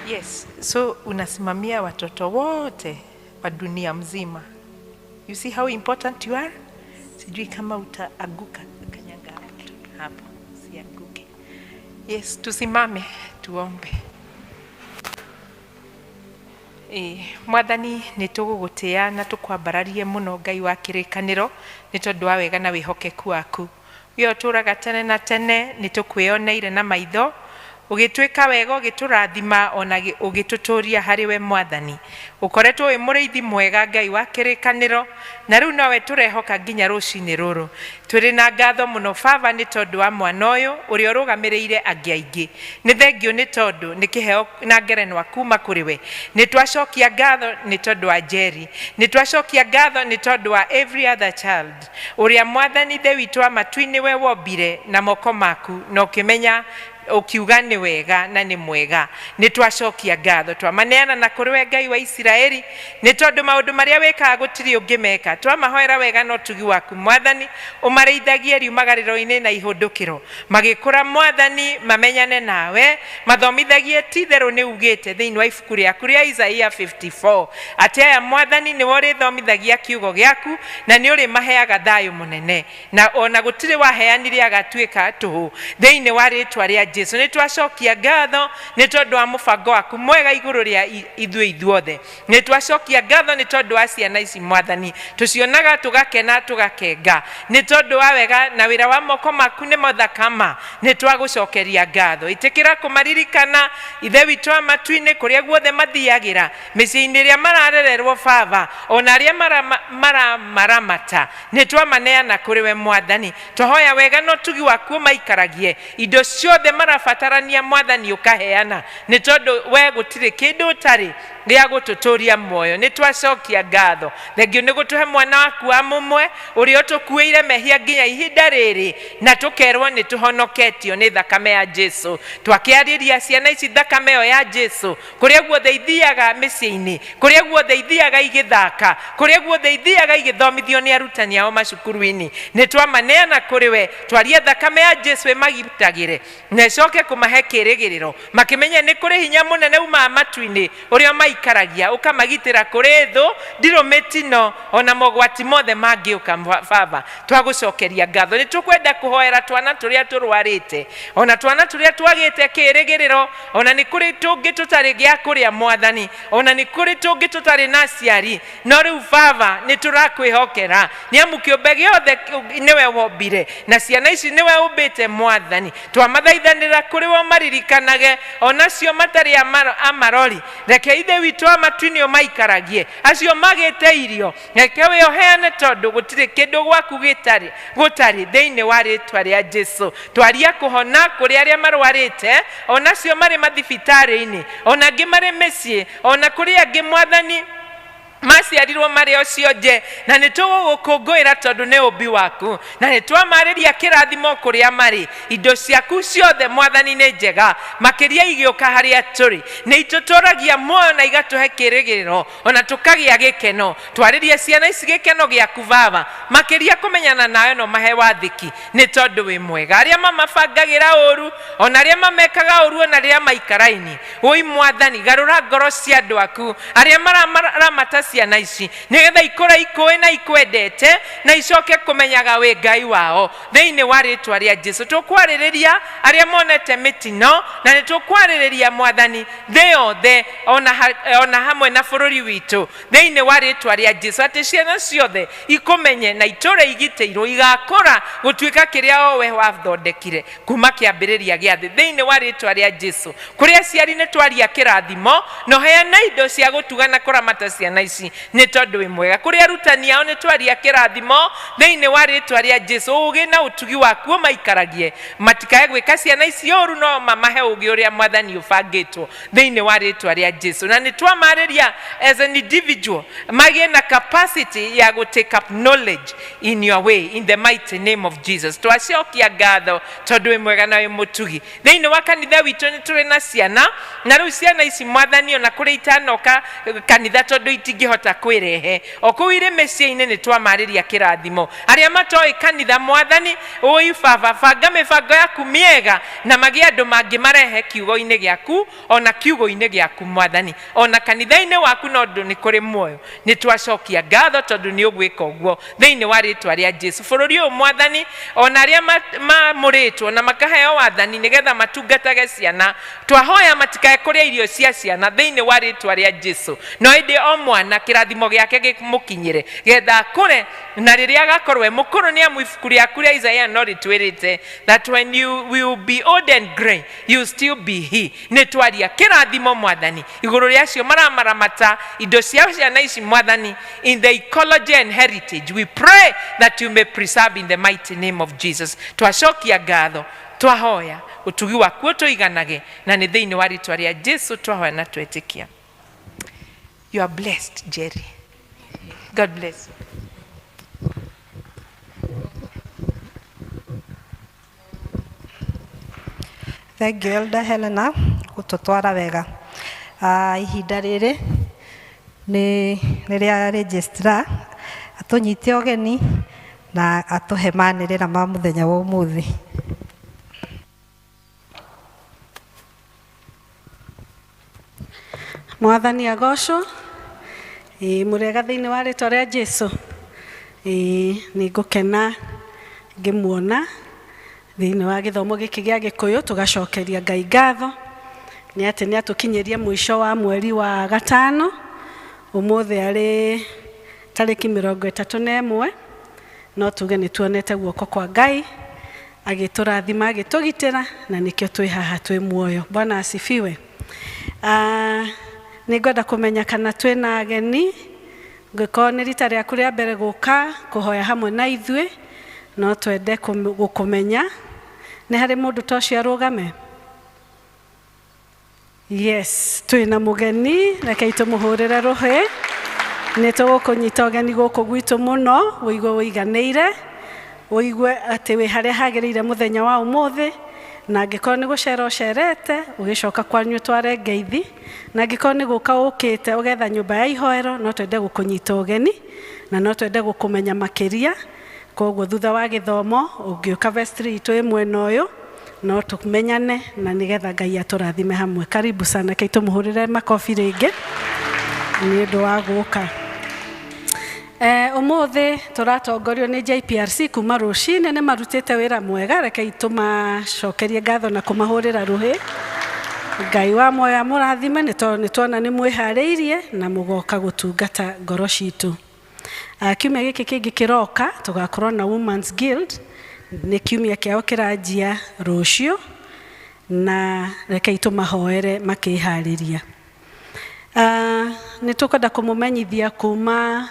Yes, so unasimamia watoto wote wa dunia mzima. You see how important you are? Sijui kama utaaguka, kanyaga hapo, sianguke. Yes, tusimame tuombe. Mwathani nĩ tũgũgũtĩa na tũkwambararie mũno Ngai wa kĩrĩkanĩro nĩ tondũ wa wega na wĩhokeku waku. We ũtũũraga tene na tene nĩ tũkwĩoneire na maitho ũgĩtwĩka wega ũgĩtũrathima ona ũgĩtũtũria harĩ we Mwathani. Ũkoretwo wĩ mũrĩithi mwega Ngai wa kĩrĩkanĩro na rĩu nowe tũrehoka nginya rũcinĩ rũrũ. Tũrĩ na ngatho mũno Baba nĩ tondũ wa mwana ũyũ ũrĩa ũrũgamĩrĩire angĩ aingĩ. Nĩ thengiũ nĩ tondũ nĩ kĩheo na ngerenwa kuma kũrĩ we. Nĩ twacokia ngatho nĩ tondũ wa Jerry. Nĩ twacokia ngatho nĩ tondũ wa every other child ũrĩa Mwathani Ithe witũ wa matu-inĩ we wombire na moko maku na ũkĩmenya ukiuga nĩ wega na nĩ mwega. Nĩ twacokia ngatho twamaneana na kũrĩ we Ngai wa Isiraeli nĩ tondũ maũndũ marĩa wĩkaga gũtirĩ ũngĩmeka. Twamahoera wega na ũtugi waku Mwathani, ũmarĩithagie riumagarĩro-inĩ na ihũndũkĩro, magĩkũra Mwathani mamenyane nawe, mathomithagie ti-itherũ nĩ ugĩte thĩinĩ wa ibuku rĩaku rĩa Isaia 54 atĩ aya Mwathani nĩwe ũrĩthomithagia kiugo gĩaku na nĩ ũrĩmaheaga thayũ mũnene, na ona gũtirĩ waheanire agatuĩka tũhũ thĩinĩ wa rĩtwa rĩa Jesu. Nĩ twacokia ngatho nĩ tondũ wa mũbango waku mwega igũrũ rĩa ithuĩ ithuothe. Nĩ twacokia ngatho nĩ tondũ wa ciana ici Mwathani, tũcionaga tũgakena tũgakenga nĩ tondũ wa wega na wĩra wa moko maku nĩ mothakama. Nĩ twagũcokeria ngatho. Ĩtĩkĩra kũmaririkana Ithe witũ wa matu-inĩ kũrĩa guothe mathiagĩra, mĩciĩ-inĩ ĩrĩa mararererwo Baba, ona arĩa maramaramata, nĩ twamaneana kũrĩ we Mwathani. Twahoya wega na ũtugi waku ũmaikaragie, indo ciothe marabatarania Mwathani ũkaheana, nĩ tondũ we gũtirĩ kĩndũ ũtarĩ. Gĩa gũtũtũria muoyo. Nĩ twacokia ngatho. Thengiũ nĩ gũtũhe mwana waku wa mũmwe ũrĩa ũtũkuĩire mehia nginya ihinda rĩrĩ, na tũkerwo nĩ tũhonoketio nĩ thakame ya Jesu. Twakĩarĩria ciana ici thakame ĩyo ya Jesu kũrĩa guothe ithiaga mĩciĩ-inĩ, kũrĩa guothe ithiaga igĩthaka, kũrĩa guothe ithiaga igĩthomithio nĩ arutani ao macukuru-inĩ. Nĩ twamaneana kũrĩ we, twarie thakame ya Jesu ĩmagitagĩre na ĩcoke kũmahe kĩĩrĩgĩrĩro, makĩmenye nĩ kũrĩ hinya mũnene umaga matu-inĩ ũrĩa ũmaikaragia, ũkamagitĩra kũrĩ thũ, ndirũ mĩtino ona mogwati mothe mangĩũka. Baba, twagũcokeria ngatho. Nĩ tũkwenda kũhoera twana tũrĩa tũrwarĩte, ona twana tũrĩa twagĩte kĩĩrĩgĩrĩro, ona nĩ kũrĩ tũngĩ tũtarĩ gĩa kũrĩa Mwathani, ona nĩ kũrĩ tũngĩ tũtarĩ na aciari. No rĩu Baba nĩ tũrakwĩhokera, nĩ amu kĩũmbe gĩothe nĩwe wombire na ciana ici nĩwe ũmbĩte Mwathani. Twamathaithanĩra kũrĩ we ũmaririkanage, onacio matarĩ amarori. Reke Ithe witũ wa matu-inĩ ũmaikaragie, acio magĩte irio reke we ũheane, tondũ gũtirĩ kĩndũ gwaku gĩtarĩ gũtarĩ. Thĩinĩ wa rĩtwa rĩa Jesu twaria kũhona kũrĩ arĩa marwarĩte, onacio marĩ mathibitarĩ-inĩ, ona angĩ marĩ mĩciĩ, ona kũrĩ angĩ Mwathani maciarirwo marĩ o cionje, na nĩ tũgũgũkũngũĩra tondũ nĩ ũmbi waku, na nĩ twamarĩria kĩrathimo kũrĩa marĩ. Indo ciaku ciothe Mwathani nĩ njega, makĩria igĩũka harĩa tũrĩ. Nĩ itũtũragia muoyo na igatũhe kĩĩrĩgĩrĩro, ona tũkagĩa gĩkeno. Twarĩrie ciana ici gĩkeno gĩaku Baba, makĩria kũmenyana nawe no mahe wathĩki, nĩ tondũ wĩ mwega. Arĩa mamabangagĩra ũru, ona arĩa mamekaga ũru, ona rĩrĩa maikaraini, wũi Mwathani, garũra ngoro cia andũ aku arĩa mararamata ciana ici, nĩgetha ikũre ikũĩ na ikwendete na icoke kũmenyaga wĩ Ngai wao. Thĩinĩ wa rĩtwa rĩa Jesu tũkwarĩrĩria arĩa monete mĩtino, na nĩ tũkwarĩrĩria Mwathani thĩ yothe, ona hamwe na bũrũri witũ. Thĩinĩ wa rĩtwa rĩa Jesu, atĩ ciana ciothe ikũmenye na itũre igitĩirwo, igakũra gũtuĩka kĩrĩa o we wathondekire kuma kĩambĩrĩria gĩa thĩ. Thĩinĩ wa rĩtwa rĩa Jesu, kũrĩ aciari nĩ twaria kĩrathimo na ũheane indo cia gũtuga na kũramata ciana ici, nĩ tondũ wĩ mwega. Kũrĩ arutani ao nĩ twaria kĩrathimo thĩinĩ wa rĩtwa rĩa Jesu, ũũgĩ na ũtugi waku ũmaikaragie, matikae gwĩka ciana ici ũru, no mamahe ũũgĩ ũrĩa Mwathani ũbangĩtwo thĩinĩ wa rĩtwa rĩa Jesu. Na nĩ twamarĩria as an individual magĩe na capacity ya gũ take up knowledge in your way, in the mighty name of Jesus. Twacokia ngatho tondũ wĩ mwega na wĩ mũtugi. Thĩinĩ wa kanitha witũ nĩ tũrĩ na ciana, na rĩu ciana ici Mwathani, ona kũrĩ itanoka kanitha tondũ itingĩhota kwĩrehe, o kũu irĩ mĩciĩ-inĩ nĩ twamarĩria kĩrathimo. Arĩa matoĩ kanitha Mwathani, ũi Baba, banga mĩbango yaku mĩega na magĩe andũ mangĩmarehe kiugo-inĩ gĩaku, ona kiugo-inĩ gĩaku Mwathani, ona kanitha-inĩ waku, no ũndũ nĩ kũrĩ muoyo. Nĩ twacokia ngatho tondũ nĩ ũgwĩka ũguo thĩinĩ wa rĩtwa rĩa Jesu. Bũrũri ũyũ Mwathani, ona arĩa mamũrĩtwo na makaheo wathani nĩgetha matungatage ciana, twahoya matikae kũrĩa irio cia ciana thĩinĩ wa rĩtwa rĩa Jesu, no ĩndĩ o mwana kĩrathimo gĩake gĩmũkinyĩre getha akũre, na rĩrĩa agakorwo e mũkũrũ, nĩ amu ibuku rĩaku rĩa Isaiah no rĩtwĩrĩte that when you will be old and grey, you still be he. Nĩ twaria kĩrathimo Mwathani igũrũ rĩa acio maramaramata indo cia ciana ici Mwathani. In the ecology and heritage, we pray that you may preserve in the mighty name of Jesus. Twacokia ngatho, twahoya ũtugi waku ũtũiganage, na nĩ thĩinĩ wa rĩtwa rĩa Jesu twahoya na twetĩkia. You are blessed, Jerry. God bless you. Thank you, Elder Helena, gũtũtwara wega. Ihinda rĩrĩ nĩ rĩrĩa registrar atũnyite ũgeni na atũhe manĩrĩra ma mũthenya wa ũmũthĩ. Mwathani agocwo. Ĩĩ, mũrĩega thĩinĩ wa rĩtwa rĩa Jesu. Ĩĩ, nĩ ngũkena ngĩmuona thĩinĩ wa gĩthomo gĩkĩ gĩa Gĩkũyũ. Tũgacokeria Ngai ngatho nĩ atĩ nĩ atũkinyĩrie mũico wa mweri wa gatano. Ũmũthĩ arĩ tarĩki 31, no tuge nĩ tuonete guoko kwa Ngai agĩtũrathima, agĩtũgitĩra, na nĩkĩo twĩ haha twĩ muoyo. Bwana asifiwe. Nĩ ngwenda kũmenya kana twĩna ageni. Ngĩkorwo nĩ rita rĩaku rĩa mbere gũka kũhoya hamwe na ithuĩ, no twende gũkũmenya. Nĩ harĩ mũndũ ta ũcio arũgame? Yes, twĩna mũgeni, rekei tũmũhũrĩre rũhĩ. Nĩ tũgũkũnyita ũgeni gũkũ gwitũ mũno, ũigue ũiganĩire, ũigue atĩ wĩ harĩa hagĩrĩire mũthenya wa ũmũthĩ, na angĩkorwo nĩ gũcera ũcerete, ũgĩcoka kwanyu ũtware ngeithi, na angĩkorwo nĩ gũka ũkĩte ũgetha nyũmba ya ihoero, no twende gũkũnyita ũgeni, na no twende gũkũmenya makĩria. Koguo thutha wa gĩthomo, ũngĩũka vestry itũ ĩ mwena ũyũ, no tũmenyane na nĩgetha Ngai atũrathime hamwe. Karibu sana, rekei tũmũhũrĩre makobi rĩngĩ nĩ ũndũ wa gũka. Ũmũthĩ tũratongorio nĩ JPRC kuma rũcinĩ, nĩ marutĩte wĩra mwega, rekei tũmacokerie ngatho na kũmahũrĩra rũhĩ. Ngai wa muoyo amũrathime, nĩ tondũ nĩ tuona nĩ mwĩharĩirie na mũgoka gũtungata ngoro citũ. Kiumia gĩkĩ kĩngĩ kĩroka tũgakorwo na Women's Guild, nĩ kiumia kĩao kĩranjia rũciũ, na rekei tũmahoere makĩharĩria. Nĩ tũkwenda kũmũmenyithia kuma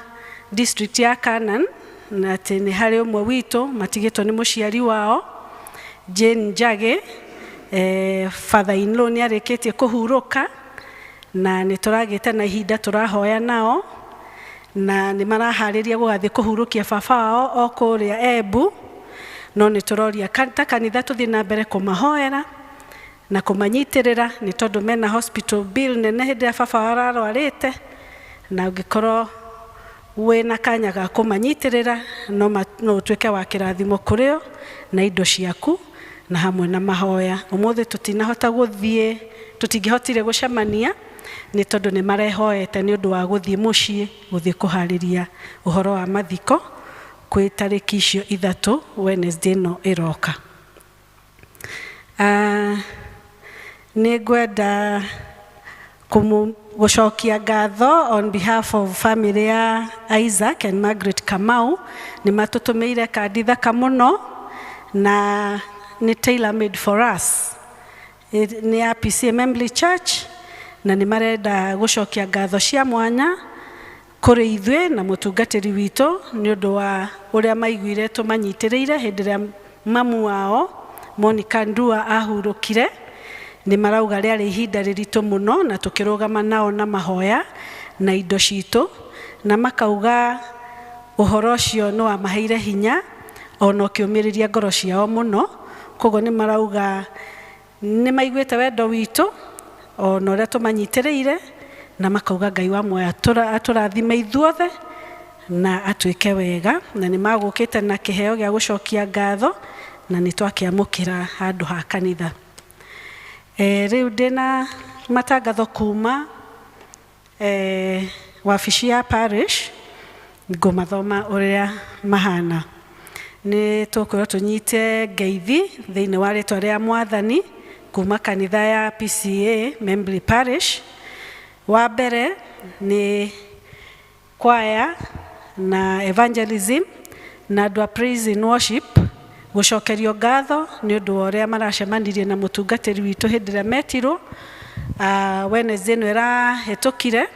district ya Canaan na atĩ nĩ harĩ ũmwe witũ matigĩtwo nĩ mũciari wao Jane Njagĩ, father in law nĩ arĩkĩtie kũhurũka, na nĩ tũragĩte na ihinda tũrahoya nao, na nĩ maraharĩria gũgathiĩ kũhurũkia baba wao o kũrĩa Embu, no nĩ tũroria ta kanitha tũthiĩ na mbere kũmahoera na kũmanyitĩrĩra, nĩ tondũ mena hospital bill nene hĩndĩ ĩrĩa baba wao ararwarĩte, na ũngĩkorwo wĩna kanya ga kũmanyitĩrĩra no ũtuĩke wa kĩrathimo kũrĩ o na indo ciaku na hamwe na mahoya. Ũmũthĩ tũtinahota gũthiĩ, tũtingĩhotire gũcemania nĩ tondũ nĩ marehoete nĩ ũndũ wa gũthiĩ mũciĩ gũthiĩ kũharĩria ũhoro wa mathiko kwĩ tarĩki icio 3 Wednesday ĩno ĩroka. Nĩ ngwenda gũcokia ngatho on behalf of family ya Isaac and Margaret Kamau, nĩ matũtũmĩire kandi thaka mũno na nĩ tailor made for us, nĩ ya PCEA Membley Church, na nĩ marenda gũcokia ngatho cia mwanya kũrĩ ithuĩ na mũtungatĩri witũ nĩ ũndũ wa ũrĩa maiguire tũmanyitĩrĩire hĩndĩ ĩrĩa mamu wao Monica Ndua ahurũkire. Nĩ marauga rĩarĩ ihinda rĩritũ mũno na tũkĩrũgama nao na mahoya na indo citũ, na makauga ũhoro ũcio nĩ wamaheire hinya ona ũkĩũmĩrĩria ngoro ciao mũno. Koguo nĩ marauga nĩ maiguĩte wendo witũ ona ũrĩa tũmanyitĩrĩire, na makauga Ngai wa muoyo atũrathime ithuothe na atuĩke wega, na nĩ magũkĩte na kĩheo gĩa gũcokia ngatho na nĩ twakĩamũkĩra handũ ha kanitha. Rĩu ndĩna matangatho kuma wabici ya parish, ngũmathoma ũrĩa mahana. Nĩ tũkwĩrwo tũnyite ngeithi thĩinĩ wa rĩtwa rĩa Mwathani kuma kanitha ya PCEA Membley Parish. Wa mbere nĩ kwaya na evangelism na andũ a praise and worship gũcokerio ngatho nĩ ũndũ wa ũrĩa maracemanirie na mũtungatĩri witũ hĩndĩ ĩrĩa metirwo Wednesday ĩno ĩrahĩtũkire,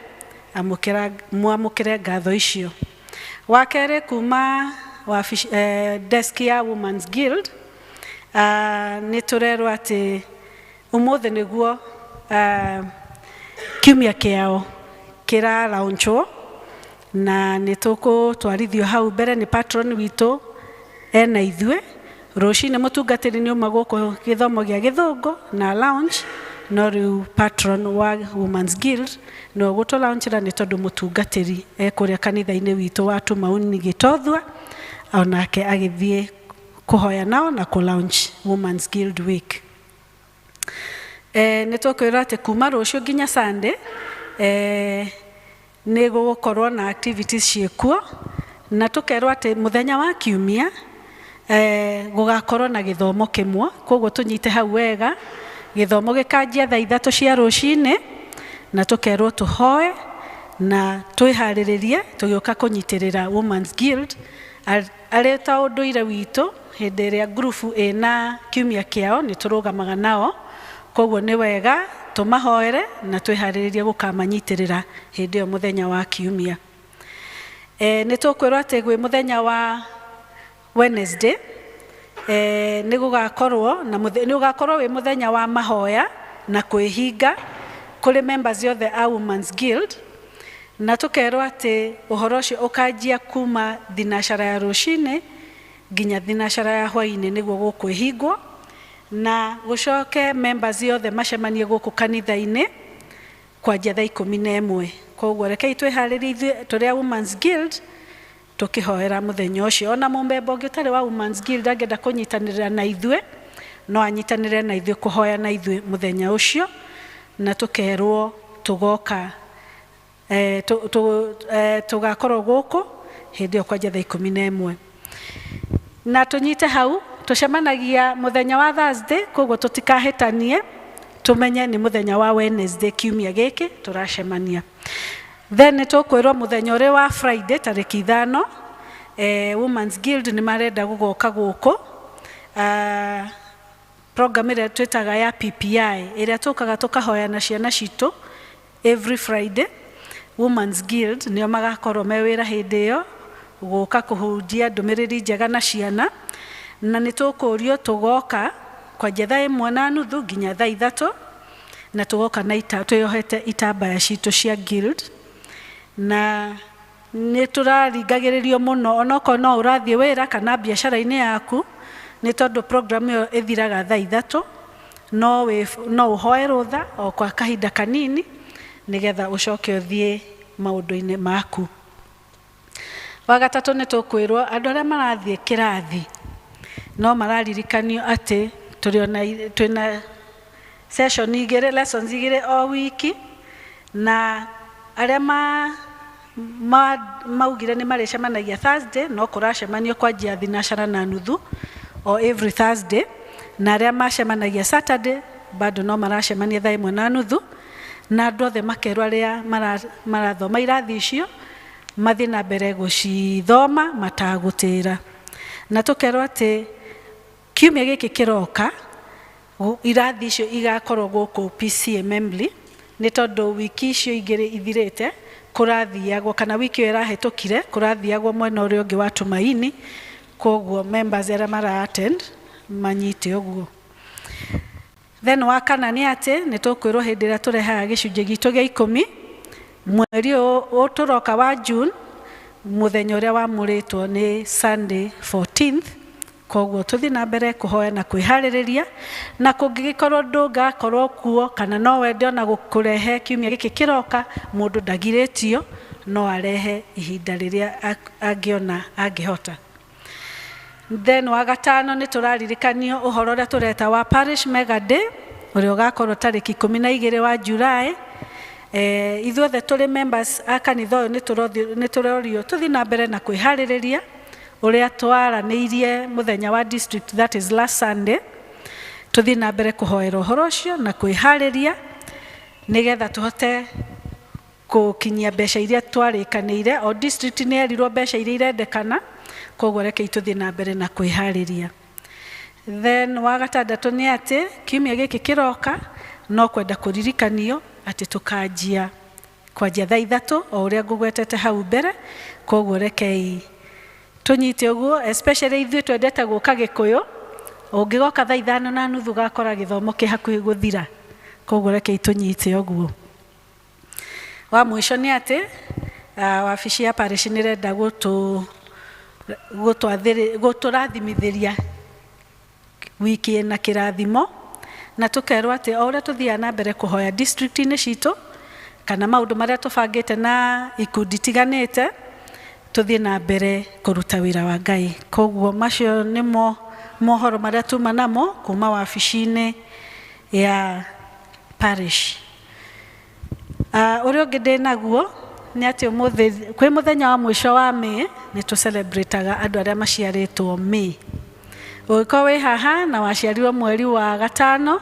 mwamũkĩre ngatho icio. Wa kerĩ kuma wabici, desk ya Women's Guild, nĩ tũrerwo atĩ ũmũthĩ nĩguo kiumia kĩao kĩralaunchwo, na nĩ tũgũtwarithio hau mbere nĩ patron witũ ena ithuĩ. Rũcinĩ mũtungatĩri nĩ auma gũkũ gĩthomo gĩa gĩthũngũ na launch, no rĩu patron wa Women's Guild no gũtũ-launchĩra nĩ tondũ mũtungatĩri ekũrĩa kanitha-inĩ witũ wa Tumaini Gĩtothua, onake agĩthiĩ kũhoya nao na kũ-launch Women's Guild Week. Nĩ tũkwĩrwo atĩ kuma rũciũ nginya Sunday, nĩ gũgũkorwo na activities ciĩkuo, na tũkerwo atĩ mũthenya wa kiumia gũgakorwo na gĩthomo kĩmwe, koguo tũnyite hau wega. Gĩthomo gĩkanjia thaa 3 cia rũcinĩ, na tũkerwo tũhoe na twĩharĩrĩrie tũgĩũka kũnyitĩrĩra Women's Guild arĩ ta ũndũire witũ. Hĩndĩ ĩrĩa ngurubu ĩna kiumia kĩao nĩ tũrũgamaga nao, koguo nĩ wega tũmahoere na twĩharĩrĩrie gũkamanyitĩrĩra hĩndĩ ĩyo mũthenya wa kiumia. Nĩ tũkwĩrwo atĩ gwĩ mũthenya wa Wednesday, nĩ gũgakorwo na nĩ ũgakorwo wĩ mũthenya wa mahoya na kwĩhinga Kũrĩ members othe a Women's Guild, na tũkerwo atĩ ũhoro ũcio ũkanjia kuma thinacara ya rũcinĩ nginya thinacara ya hwainĩ nĩguo gũkwĩhingwo, na gũcoke members othe macemanie gũkũ kanitha-inĩ kwanjia thaa 11. Koguo rekei twĩharĩrie ithuĩ tũrĩ a Women's Guild tũkĩhoera mũthenya ũcio. Ona mũmemba ũngĩ ũtarĩ wa Women's Guild angĩenda kũnyitanĩra na ithuĩ, no anyitanĩre na ithuĩ kũhoya na ithuĩ mũthenya ũcio, na tũkerwo tũgoka tũgakorwo gũkũ hĩndĩ ĩyo kwanja thaa 11. Na tũnyite hau, tũcemanagia mũthenya wa Thursday, koguo tũtikahĩtanie, tũmenye nĩ mũthenya wa Wednesday kiumia gĩkĩ tũracemania. Then nĩ tũkwĩrwo mũthenya ũrĩa wa Friday tarĩki 5, Women's Guild nĩ marenda gũgoka gũkũ program ĩrĩa twĩtaga ya PPI, ĩrĩa tũkaga tũkahoya na ciana citũ every Friday. Women's Guild nĩo magakorwo me wĩra hĩndĩ ĩyo gũka kũhunjia ndũmĩrĩri njega na ciana, na nĩ tũkũrio tũgoka kwanjia thaa 1:30 nginya thaa 3, na tũgoka na twĩyohete itambaya citũ cia guild. Na nĩ tũraringagĩrĩrio mũno onokorwo no ũrathiĩ wĩra kana biacara-inĩ yaku, nĩ tondũ program ĩyo ĩthiraga thaa 3, no ũhoe rũtha o kwa kahinda kanini nĩgetha ũcoke ũthiĩ maũndũ-inĩ maku. Wa gatatũ nĩ tũkwĩrwo andũ arĩa marathiĩ kĩrathi no mararirikanio atĩ twĩna session 2, lessons 2 o wiki, na arĩa maugire nĩ marĩcemanagia Thursday, no kũracemanio kwanjia 4:30 o every Thursday, na arĩa macemanagia Saturday bado no maracemania thaa 1:30, na andũ othe makerwo arĩa marathoma irathi icio mathiĩ na mbere gũcithoma matagũtĩra. Na tũkerwo atĩ kiumia gĩkĩ kĩroka irathi icio igakorwo gũkũ PCA Membley, nĩ tondũ wiki icio igĩrĩ ithirĩte kũrathiagwo, kana wiki ĩyo ĩrahĩtũkire kũrathiagwo mwena ũrĩa ũngĩ wa Tumaini, koguo members arĩa mara attend manyite ũguo. Then wa kana nĩ atĩ nĩ tũkwĩrwo hĩndĩ ĩrĩa tũrehaga gĩcunjĩ gitũ gĩa 10 mweri ũyũ tũroka wa June, mũthenya ũrĩa wamũrĩtwo nĩ Sunday 14th, koguo tũthiĩ na mbere kũhoya na kwĩharĩrĩria, na kũngĩgĩkorwo ndũngakorwo kuo kana no wende ona gũkũrehe kiumia gĩkĩ kĩroka, mũndũ ndagirĩtio, no arehe ihinda rĩrĩa angĩona angĩhota. Then wa gatano nĩ tũraririkanio ũhoro ũrĩa tũreta wa Parish Mega Day ũrĩa ũgakorwo tarĩki 12 wa July. Ithuothe tũrĩ members a kanitha ũyũ nĩ tũrorio tũthiĩ na mbere na kwĩharĩrĩria ũrĩa twaranĩirie mũthenya wa district, that is last Sunday, tũthiĩ na mbere kũhoera ũhoro ũcio na kwĩharĩria nĩgetha tũhote gũkinyia mbeca iria twarĩkanĩire. O district nĩ yerirwo mbeca iria irendekana, koguo rekei tũthiĩ na mbere na kwĩharĩria. Then wa gatandatũ nĩ atĩ kiumia gĩkĩ kĩroka no kwenda kũririkanio atĩ tũkanjia kwanjia thaa 3 o ũrĩa ngũgwetete hau mbere, koguo rekei tũnyite ũguo, especially ithuĩ twendete gũka Gĩkũyũ, ũngĩgoka thaa 5:30 gakora gĩthomo kĩ hakuhĩ gũthira, koguo rekei tũnyite ũguo. Wa mũico nĩ atĩ wabici ya parish nĩ ĩrenda gũtũrathimithĩria wiki ĩna kĩrathimo, na tũkerwo atĩ o ũrĩa tũthiaga na mbere kũhoya district-inĩ citũ kana maũndũ marĩa tũbangĩte na ikundi itiganĩte, tũthiĩ na mbere kũruta wĩra wa Ngai. Koguo macio nĩmo mohoro marĩa tuma namo kuma wabici-inĩ ya parish. Ũrĩa ũngĩ ndĩ naguo nĩ atĩ ũmũthĩ kwĩ mũthenya wa mũico wa May nĩ tũcelebrataga andũ arĩa maciarĩtwo May. Ũngĩkorwo wĩ haha na waciarirwo mweri wa 5,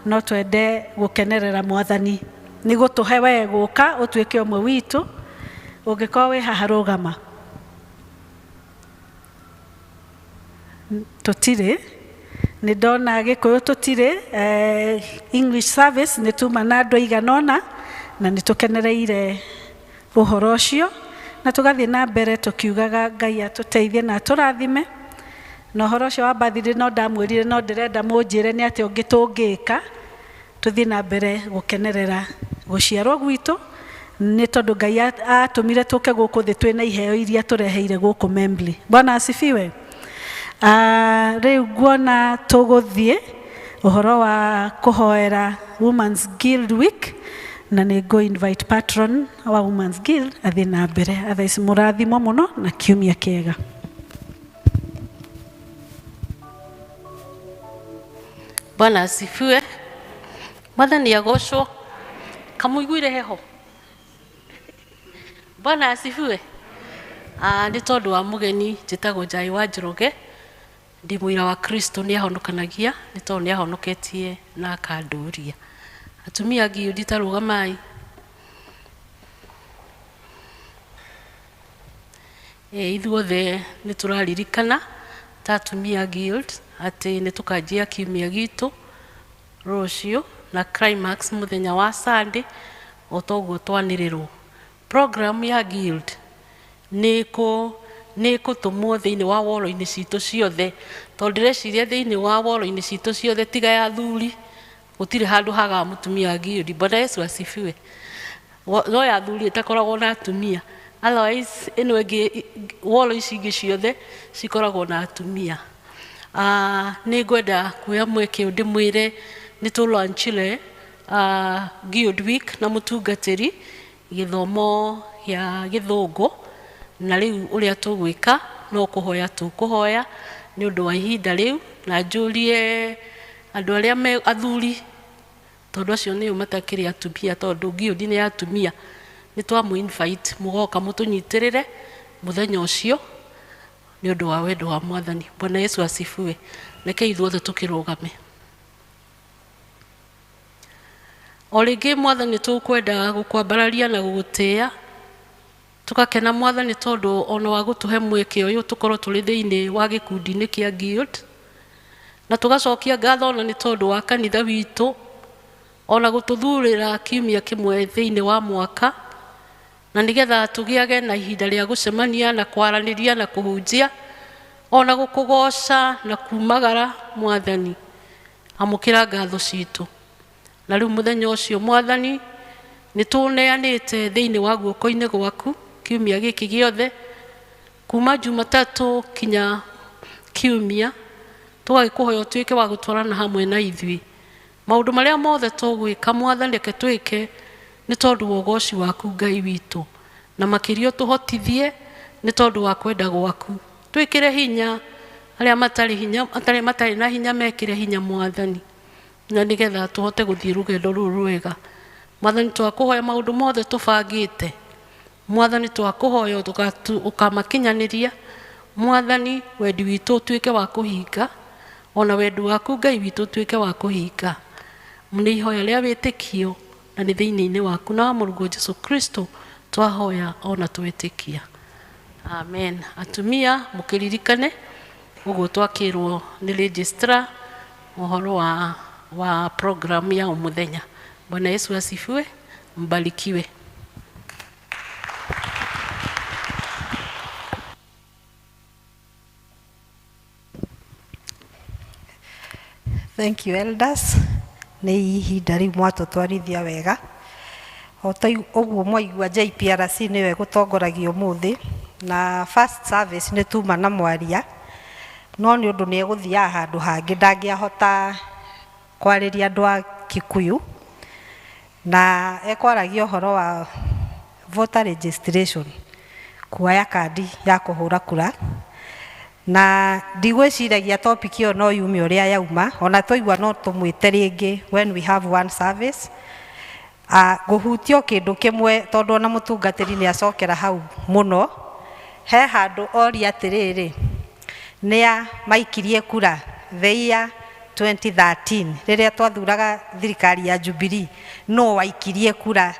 no twende gũkenerera Mwathani nĩ gũtũhe we gũka ũtuĩke ũmwe witũ. Ũngĩkorwo wĩ haha rũgama. Tũtirĩ, nĩ ndona Gĩkũyũ tũtirĩ, English service nĩ tuma na andũ aigana ũna, na nĩ tũkenereire ũhoro ũcio, na tũgathiĩ na mbere tũkiugaga Ngai atũteithie na atũrathime. Na ũhoro ũcio wa birthday no ndamwĩrire, no ndĩrenda mũnjĩre nĩ atĩa ũngĩ tũngĩka Tũthiĩ na mbere gũkenerera gũciarwo gwitũ, nĩ tondũ Ngai atũmire tũke gũkũ thĩ twĩna iheo iria tũreheire gũkũ Membley. Bwana asifiwe. Rĩu nguona tũgũthiĩ ũhoro wa kũhoera Women's Guild Week, na nĩ ngũ invite patron wa Women's Guild athiĩ na mbere. Thaa ici mũrathimwo mũno na kiumia kĩega. Bwana asifiwe. Mwathani agocwo. Kamuiguire heho. Bwana asifiwe. Nĩ tondũ wa mũgeni njĩtagwo Njai wa Njoroge, ndĩ mũira wa Kristo, nĩ ahonokanagia, nĩ tondũ nĩ ahonoketie na akandũria. Atumia ngiundi ta rũgamai. Ithuothe nĩ tũraririkana ta atumia guild atĩ nĩ tũkanjia kiumia gitũ rũciũ na climax mũthenya wa Sunday o toguo twanĩrĩrwo. Program ya guild nĩ ĩkũtũmwo thĩinĩ wa woro-inĩ citũ ciothe, tondũ ndĩreciria thĩinĩ wa woro-inĩ citũ ciothe tiga ya athuri gũtirĩ handũ hagaga mũtumia wa guild. Bwana Yesu asifiwe. No ya athuri ĩtakoragwo na atumia, otherwise ĩno ĩngĩ woro ici ingĩ ciothe cikoragwo na atumia. Nĩ ngwenda kuoya mweke ũyũ ndĩmwĩre nĩ tũlaunchire Guild Week na mũtungatĩri gĩthomo gĩa gĩthũngũ, na rĩu ũrĩa tũgwĩka no kũhoya tũkũhoya nĩ ũndũ wa ihinda rĩu, na njũrie andũ arĩa me athuri, tondũ acio nĩo matakĩrĩ atumia, tondũ guild nĩ ya atumia, nĩ twamũ invite mũgoka mũtũnyitĩrĩre mũthenya ũcio nĩ ũndũ wa wendo wa Mwathani. Bwana Yesu asifiwe. Reke ithuothe tũkĩrũgame. O rĩngĩ Mwathani tũkwenda gũkwambararia na gũgũtĩĩa, tũgakena Mwathani tondũ ona wa gũtũhe mweke ũyũ tũkorwo tũrĩ thĩinĩ wa gĩkundi-inĩ kĩa guild, na tũgacokia ngatho ona nĩ tondũ wa kanitha witũ ona gũtũthurĩra kiumia kĩmwe thĩinĩ wa mwaka, na nĩgetha tũgĩage na ihinda rĩa gũcemania na kwaranĩria na kũhunjia ona gũkũgoca na kumagara. Mwathani amũkĩra ngatho citũ. Na rĩu mũthenya ũcio Mwathani nĩ tũneanĩte thĩinĩ wa guoko-inĩ gwaku kiumia gĩkĩ gĩothe, kuma Jumatatũ kinya kiumia, tũgagĩkũhoya ũtuĩke wa gũtwarana hamwe na ithuĩ. Maũndũ marĩa mothe tũgwĩka Mwathani reke twĩke nĩ tondũ wa ũgoci waku Ngai witũ, na makĩria ũtũhotithie nĩ tondũ wa kwenda gwaku. Twĩkĩre hinya arĩa matarĩ hinya, arĩa matarĩ na hinya mekĩre hinya Mwathani, na nĩgetha tũhote gũthiĩ rũgendo rũrũ rwega. Mwathani twakũhoya maũndũ mothe tũbangĩte, Mwathani twakũhoya ũkamakinyanĩria. Mwathani wendi witũ ũtuĩke wa kũhinga, ona wendi waku Ngai witũ ũtuĩke wa kũhinga. Nĩ ihoya rĩa wĩtĩkio na nĩ thĩinĩ-inĩ waku na wa Mũrũguo Jesũ Kristo twahoya ona twetĩkia. Amen. Atumia mũkĩririkane ũguo twakĩrwo nĩ registrar ũhoro wa program ya mũthenya. Bwana Yesu asifiwe, mbarikiwe. Thank you elders. Nĩ ihinda rĩu mwatũtwarithia wega. O ta ũguo mwaigua JPRC nĩwe gũtongoragia ũmũthĩ, na first service nĩ tuma na mwaria, no nĩ ũndũ nĩ egũthiaga handũ hangĩ ndangĩahota kwarĩria andũ a Kikuyu, na ekwaragia ũhoro wa voter registration, kuoya kandi ya kũhũra kura. Na ndigwĩciragia topic ĩyo no yume ũrĩa yauma, ona twaigua no tũmwĩte rĩngĩ when we have one service. Ngũhutio kĩndũ kĩmwe tondũ ona mũtungatĩri nĩ acokera hau mũno. He handũ oria atĩrĩrĩ, nĩa maikirie kura the year 2013 rĩrĩa twathuraga thirikari ya Jubilee, no waikirie kura?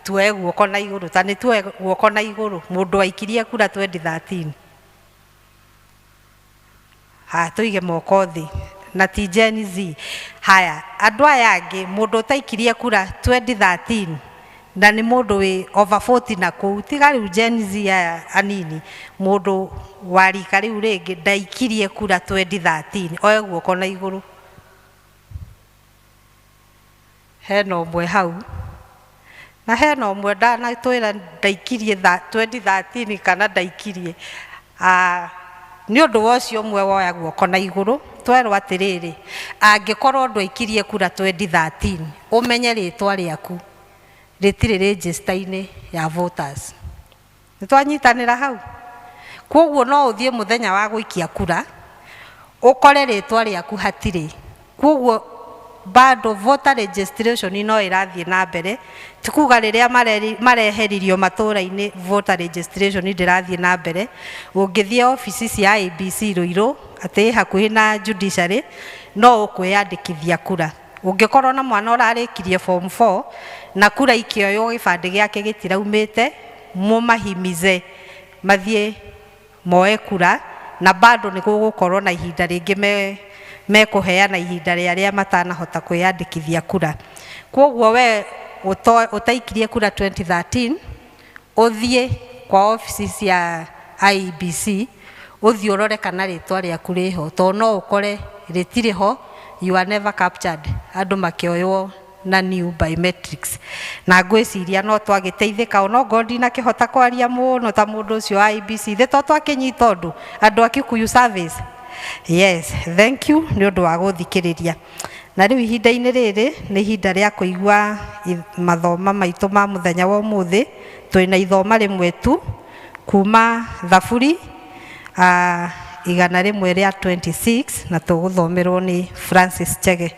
Tuoe guoko na igũrũ, ta nĩ tuoe guoko na igũrũ mũndũ waikirie kura 2013. Ha, tũige moko thĩ na ti Gen Z. Haya, andũ aya angĩ mũndũ ũtaikirie kura 2013 na nĩ mũndũ wĩ over 40 na kũu, tiga rĩu Gen Z aya anini, mũndũ wa rika rĩu rĩngĩ ndaikirie kura 2013, oe guoko na igũrũ. Hena ũmwe hau na hena ũmwe ndanatwĩra ndaikirie 2013 kana ndaikirie. Nĩ ũndũ wa ũcio ũmwe woya guoko na igũrũ, twerwo atĩrĩrĩ, angĩkorwo ndwaikirie kura 2013, ũmenye rĩtwa rĩaku rĩtirĩ register-inĩ ya voters. Nĩ twanyitanĩra hau? Koguo no ũthiĩ mũthenya wa gũikia kura ũkore rĩtwa rĩaku hatirĩ. Koguo bado voter registration no ĩrathiĩ na mbere, ti kuga rĩrĩa mareheririo matũra-inĩ voter registration ndĩrathiĩ na mbere. Ũngĩthiĩ obici cia IEBC Ruiru atĩ ĩ hakuhĩ na judiciary, no ũkwĩyandĩkithia kura. Ũngĩkorwo na mwana ũrarĩkirie form 4 na kura ikĩoywo gĩbandĩ gĩake gĩtiraumĩte, mũmahimize mathiĩ moe kura, na bado nĩ gũgũkorwo na ihinda rĩngĩ mekũheana ihinda rĩa arĩa matanahota kwĩyandĩkithia kura. Koguo we ũtaikirie kura 2013, ũthiĩ kwa obici cia IEBC, ũthiĩ ũrore kana rĩtwa rĩaku rĩho, tondũ no ũkore rĩtirĩ ho, you are never captured, andũ makĩoywo na new biometrics. Na ngwĩciria no twagĩteithĩka, ona ongorwo ndinakĩhota kwaria mũno ta mũndũ ũcio wa IEBC, thĩ to twakĩnyita ũndũ andũ a Kikuyu Service. Yes, thank you nĩ ũndũ wa gũthikĩrĩria. Na rĩu ihinda-inĩ rĩrĩ nĩ ihinda rĩa kũigua mathoma maitũ ma mũthenya wa ũmũthĩ. Twĩna ithoma rĩmwe tu kuma Thaburi 126, na tũgũthomerwo nĩ Francis Chege.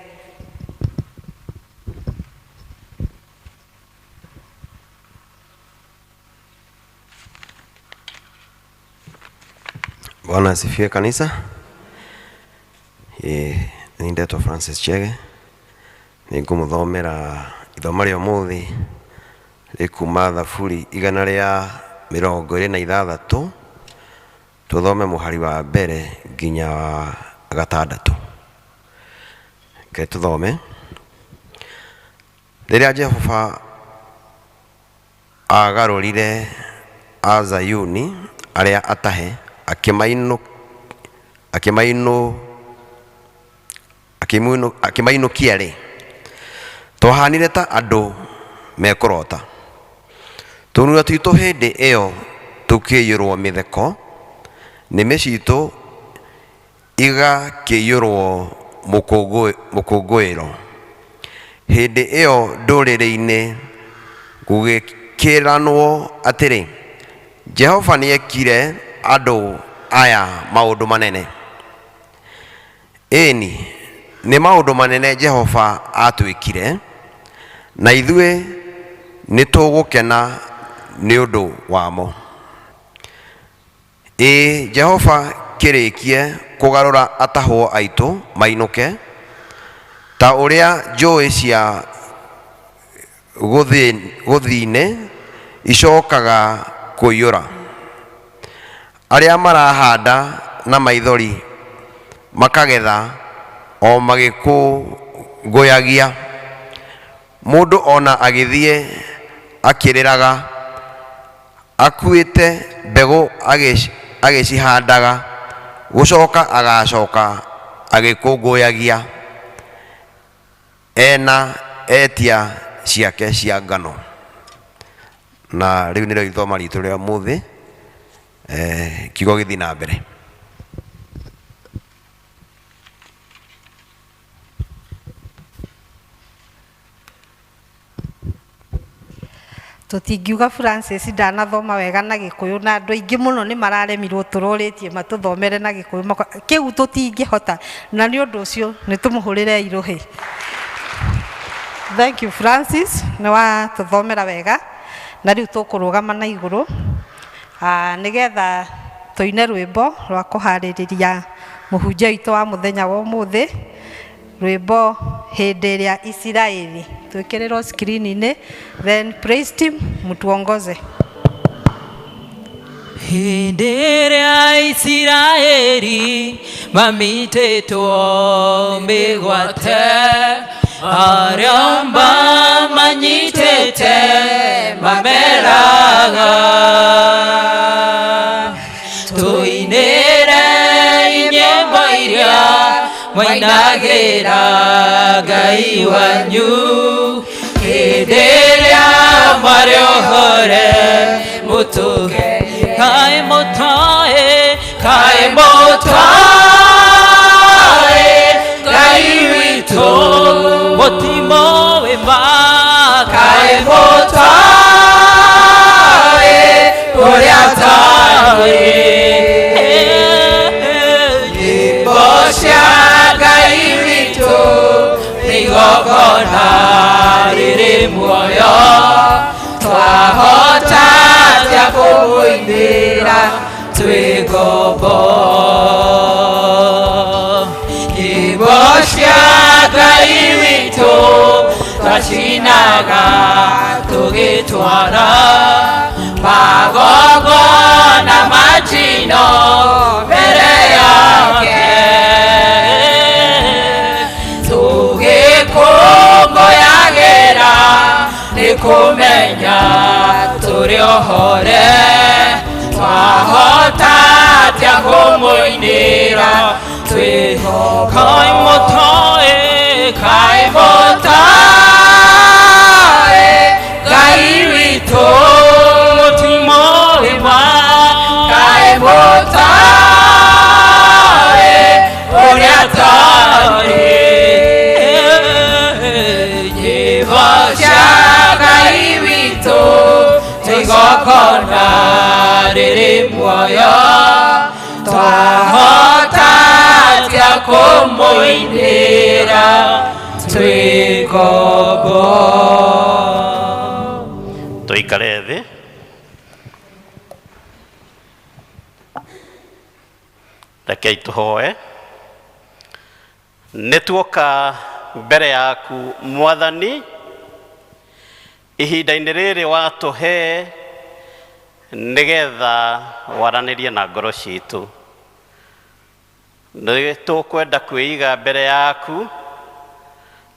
Bwana asifiwe kanisa. Ni ndetwo Francis Chege. Nĩ ngũmũthomera ithoma rĩa ũmũthĩ rĩkuma Thaburi 126, tũthome mũhari wa mbere nginya wa gatandatũ. Reke tũthome. Rĩrĩa Jehova agarũrire Azayuni arĩa atahe, akĩmainũkia rĩ, twahanire ta andũ mekũrota. Tũnua twitũ hĩndĩ ĩyo tũkĩiyũrwo mĩtheko, nĩmĩ citũ igakĩiyũrwo mũkũngũĩro. Hĩndĩ ĩyo ndũrĩrĩ-inĩ gũgĩkĩranwo atĩrĩ, Jehova nĩekire andũ aya maũndũ manene. Ĩni, nĩ maũndũ manene Jehova atwĩkire, na ithuĩ nĩtũgũkena nĩ ũndũ wamo. Ĩĩ, Jehova kĩrĩkie kũgarũra atahwo aitũ mainũke, ta ũrĩa njũĩ cia gũthini icokaga kũiyũra. Arĩa marahanda na maithori makagetha o magĩkũngũyagia. Mũndũ ona agĩthiĩ akĩrĩraga, akuĩte mbegũ agĩcihandaga, gũcoka agacoka agĩkũngũyagia ena etia ciake cia ngano. Na rĩu nĩrĩo ithoma ritũ rĩa ũmũthĩ. Kiugo gĩthiĩ na mbere. Tũtingiuga Francis ndanathoma wega na Gĩkũyũ, na andũ aingĩ mũno nĩ mararemirwo tũrorĩtie matũthomere na Gĩkũyũ, kĩu tũtingĩhota, na nĩ ũndũ ũcio nĩ tũmũhũrĩre irũhĩ. Thank you Francis, nĩ watũthomera wega. Na rĩu tũkũrũgama na igũrũ nĩgetha tũine rwĩmbo rwa kũharĩrĩria mũhunjia witũ wa mũthenya wa ũmũthĩ, rwĩmbo hĩndĩ ĩrĩa Isiraeli. Twĩkĩrĩrwo screen-inĩ, then praise team mtuongoze. Hĩndĩ ĩrĩa Isiraeli mamitĩtwo mĩgwate, arĩa mamanyitĩte mameraga, tũinĩre nyĩmbo iria mwainagĩra Ngai wanyu, Hĩndĩ ĩrĩa mwarĩ ohore mũtũge kaĩ mũtoĩ kaĩ mũtoĩ Ngai witũ mũtimoĩ ma kaĩ mũtoĩ ũrĩa tarĩ nyĩmbo cia Ngai witũ nĩ igongona rĩrĩ muoyo twahota atĩa kũmũinĩra twĩ ngombo nyĩmbo cia Ngai witũ twacinaga tũgĩtwara magongona ma njino mbere yake tũgĩkũngũyagĩra nĩ kũmenya tũrĩ ohore twahota atĩa kũmũinĩra twĩ kaĩ mũtoĩ kaĩ mũtoĩ Ngai witũ mũtimoĩ ma kaĩ mũtoĩ ũrĩa tarĩ nyĩmbo cia Ngai witũ igongona rĩrĩ muoyo twahota atĩa kũmũinĩra twĩ ngombo. Tũikare thĩ. Rekei tũhoe. Nĩ tuoka mbere yaku Mwathani ihinda-inĩ rĩrĩ watũhe nĩgetha waranĩrie na ngoro citũ. Nĩ tũkwenda kwĩiga mbere yaku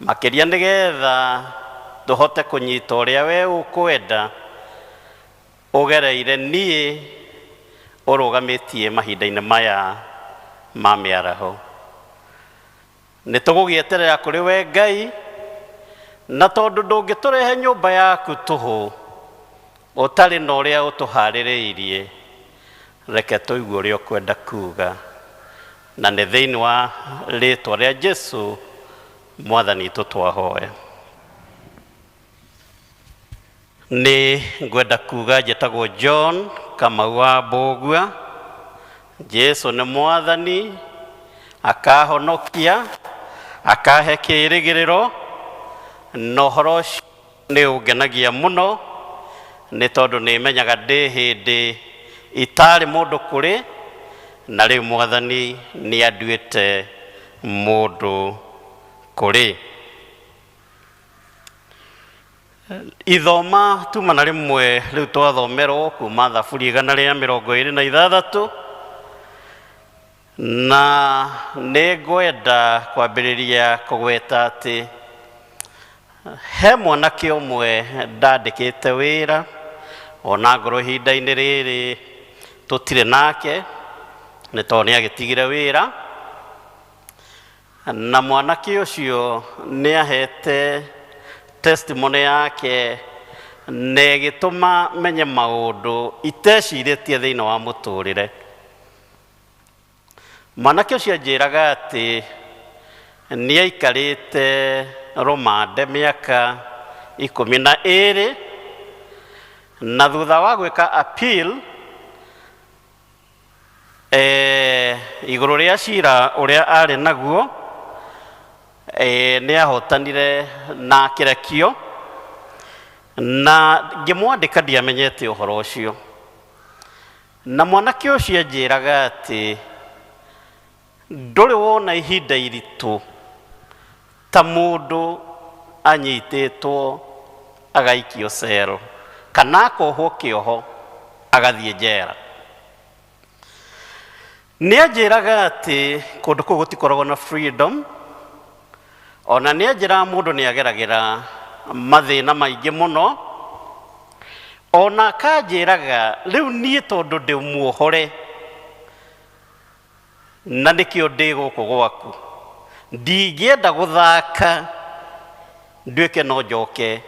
makĩria nĩgetha tũhote kũnyita ũrĩa we ũkwenda ũgereire niĩ ũrũgamĩtie mahinda-inĩ maya ma mĩaraho. Nĩ tũgũgĩeterera kũrĩ we Ngai na tondũ ndũngĩtũrehe nyũmba yaku tũhũ ũtarĩ na ũrĩa ũtũharĩrĩirie, reke tũigue ũrĩa ũkwenda kuga, na nĩ thĩinĩ wa rĩtwa rĩa Jesu Mwathani witũ twahoya. Nĩ ngwenda kuga njĩtagwo John Kamau wa Mbũgua. Jesu nĩ Mwathani, akahonokia, akahe kĩĩrĩgĩrĩro, na ũhoro ũcio nĩ ũngenagia mũno nĩ tondũ nĩ menyaga ndĩ hĩndĩ itarĩ mũndũ kũrĩ, na rĩu Mwathani nĩ anduĩte mũndũ kũrĩ. Ithoma tuma na rĩmwe rĩu twathomerwo kuma Thaburi 126, na nĩ ngwenda kwambĩrĩria kũgweta atĩ he mwanake ũmwe ndandĩkĩte wĩra ona ngorwo ihinda-inĩ rĩrĩ tũtirĩ nake nĩ tondũ nĩ agĩtigire wĩra, na mwanake ũcio nĩ ahete testimony yake na ĩgĩtũma menye maũndũ itecirĩtie thĩinĩ wa mũtũrĩre. Mwanake ũcio anjĩraga atĩ nĩ aikarĩte rũmande mĩaka 12, na thutha wa gwĩka appeal igũrũ rĩa cira ũrĩa arĩ naguo, nĩ ahotanire na akĩrekio, na ngĩmwandĩka ndiamenyete ũhoro ũcio. Na mwanake ũcio anjĩraga atĩ ndũrĩ wona ihinda iritũ ta mũndũ anyitĩtwo agaikio cero kana akohwo kĩoho agathiĩ njera. Nĩ anjĩraga atĩ kũndũ kũu gũtikoragwo na freedom, ona nĩ anjĩraga mũndũ nĩ ageragĩra mathĩna maingĩ mũno, ona akanjĩraga rĩu niĩ tondũ ndĩ muohore na nĩkĩo ndĩ gũkũ gwaku, ndingĩenda gũthaka nduĩke no njoke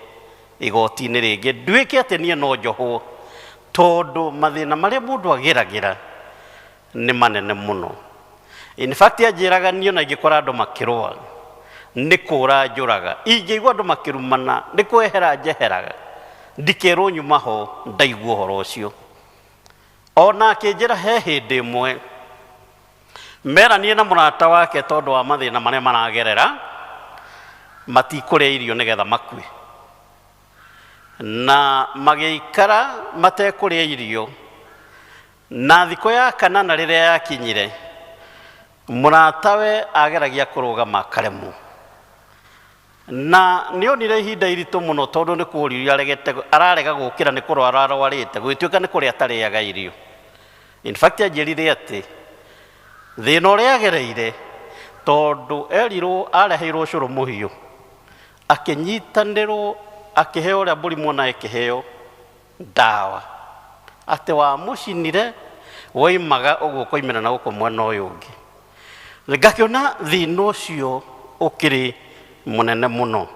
Igoti-inĩ rĩngĩ nduĩke atĩ niĩ no njohwo, tondũ mathĩna marĩa mũndũ ageragĩra nĩ manene mũno. In fact, anjĩraga niĩ ona ingĩkora andũ makĩrũa nĩ kũra njũraga, ingĩigua andũ makĩrumana nĩ kwehera njeheraga, ndikerwo nyuma ho ndaigua ũhoro ũcio. Ona akĩnjĩra he hĩndĩ ĩmwe meranie na mũrata wake tondũ wa mathĩna marĩa maragerera matikũrĩa irio nĩgetha makue, na magĩikara matekũrĩa irio. Na thikũ ya kanana rĩrĩa yakinyire, mũratawe ageragia kũrũgama akaremwo, na nĩ onire ihinda iritũ mũno tondũ nĩ kũũririo aregete, ararega gũkĩra nĩ kũrwara arwarĩte, gũgĩtuĩka nĩ kũrĩa atarĩaga irio. In fact, anjĩrire atĩ thĩna ũrĩa agereire, tondũ erirwo areheirwo ũcũrũ mũhiũ, akĩnyitanĩrwo, akĩheo ũrĩa mbũri mwana ĩkĩheo ndawa, atĩ wamũcinire woimaga ũguo ũkoimĩra na gũkũ mwena ũyũ ũngĩ. Ngakĩona thĩna ũcio ũkĩrĩ mũnene mũno.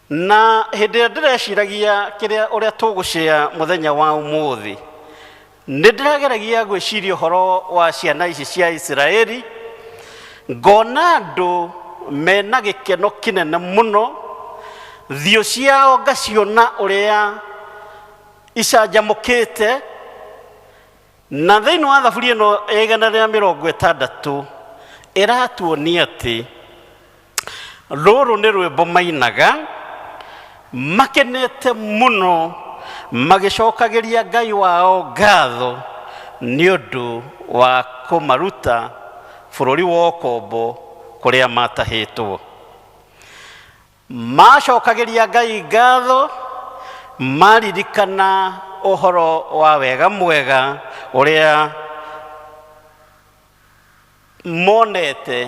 Na hĩndĩ ĩrĩa ndĩreciragia kĩrĩa ũrĩa tũgũcĩa mũthenya wa ũmũthĩ, nĩ ndĩrageragia gwĩciria ũhoro wa ciana ici cia Isiraeli, ngona andũ mena gĩkeno kĩnene mũno, thiũ ciao ngaciona ũrĩa icanjamũkĩte. Na thĩinĩ wa thaburi ĩno ya 160 ĩratuonia atĩ rũrũ nĩ rwĩmbo mainaga makenete mũno, magĩcokagĩria Ngai wao ngatho nĩ ũndũ wa kũmaruta bũrũri wa ũkombo kũrĩa matahĩtwo. Macokagĩria Ngai ngatho maririkana ũhoro wa wega mwega ũrĩa monete,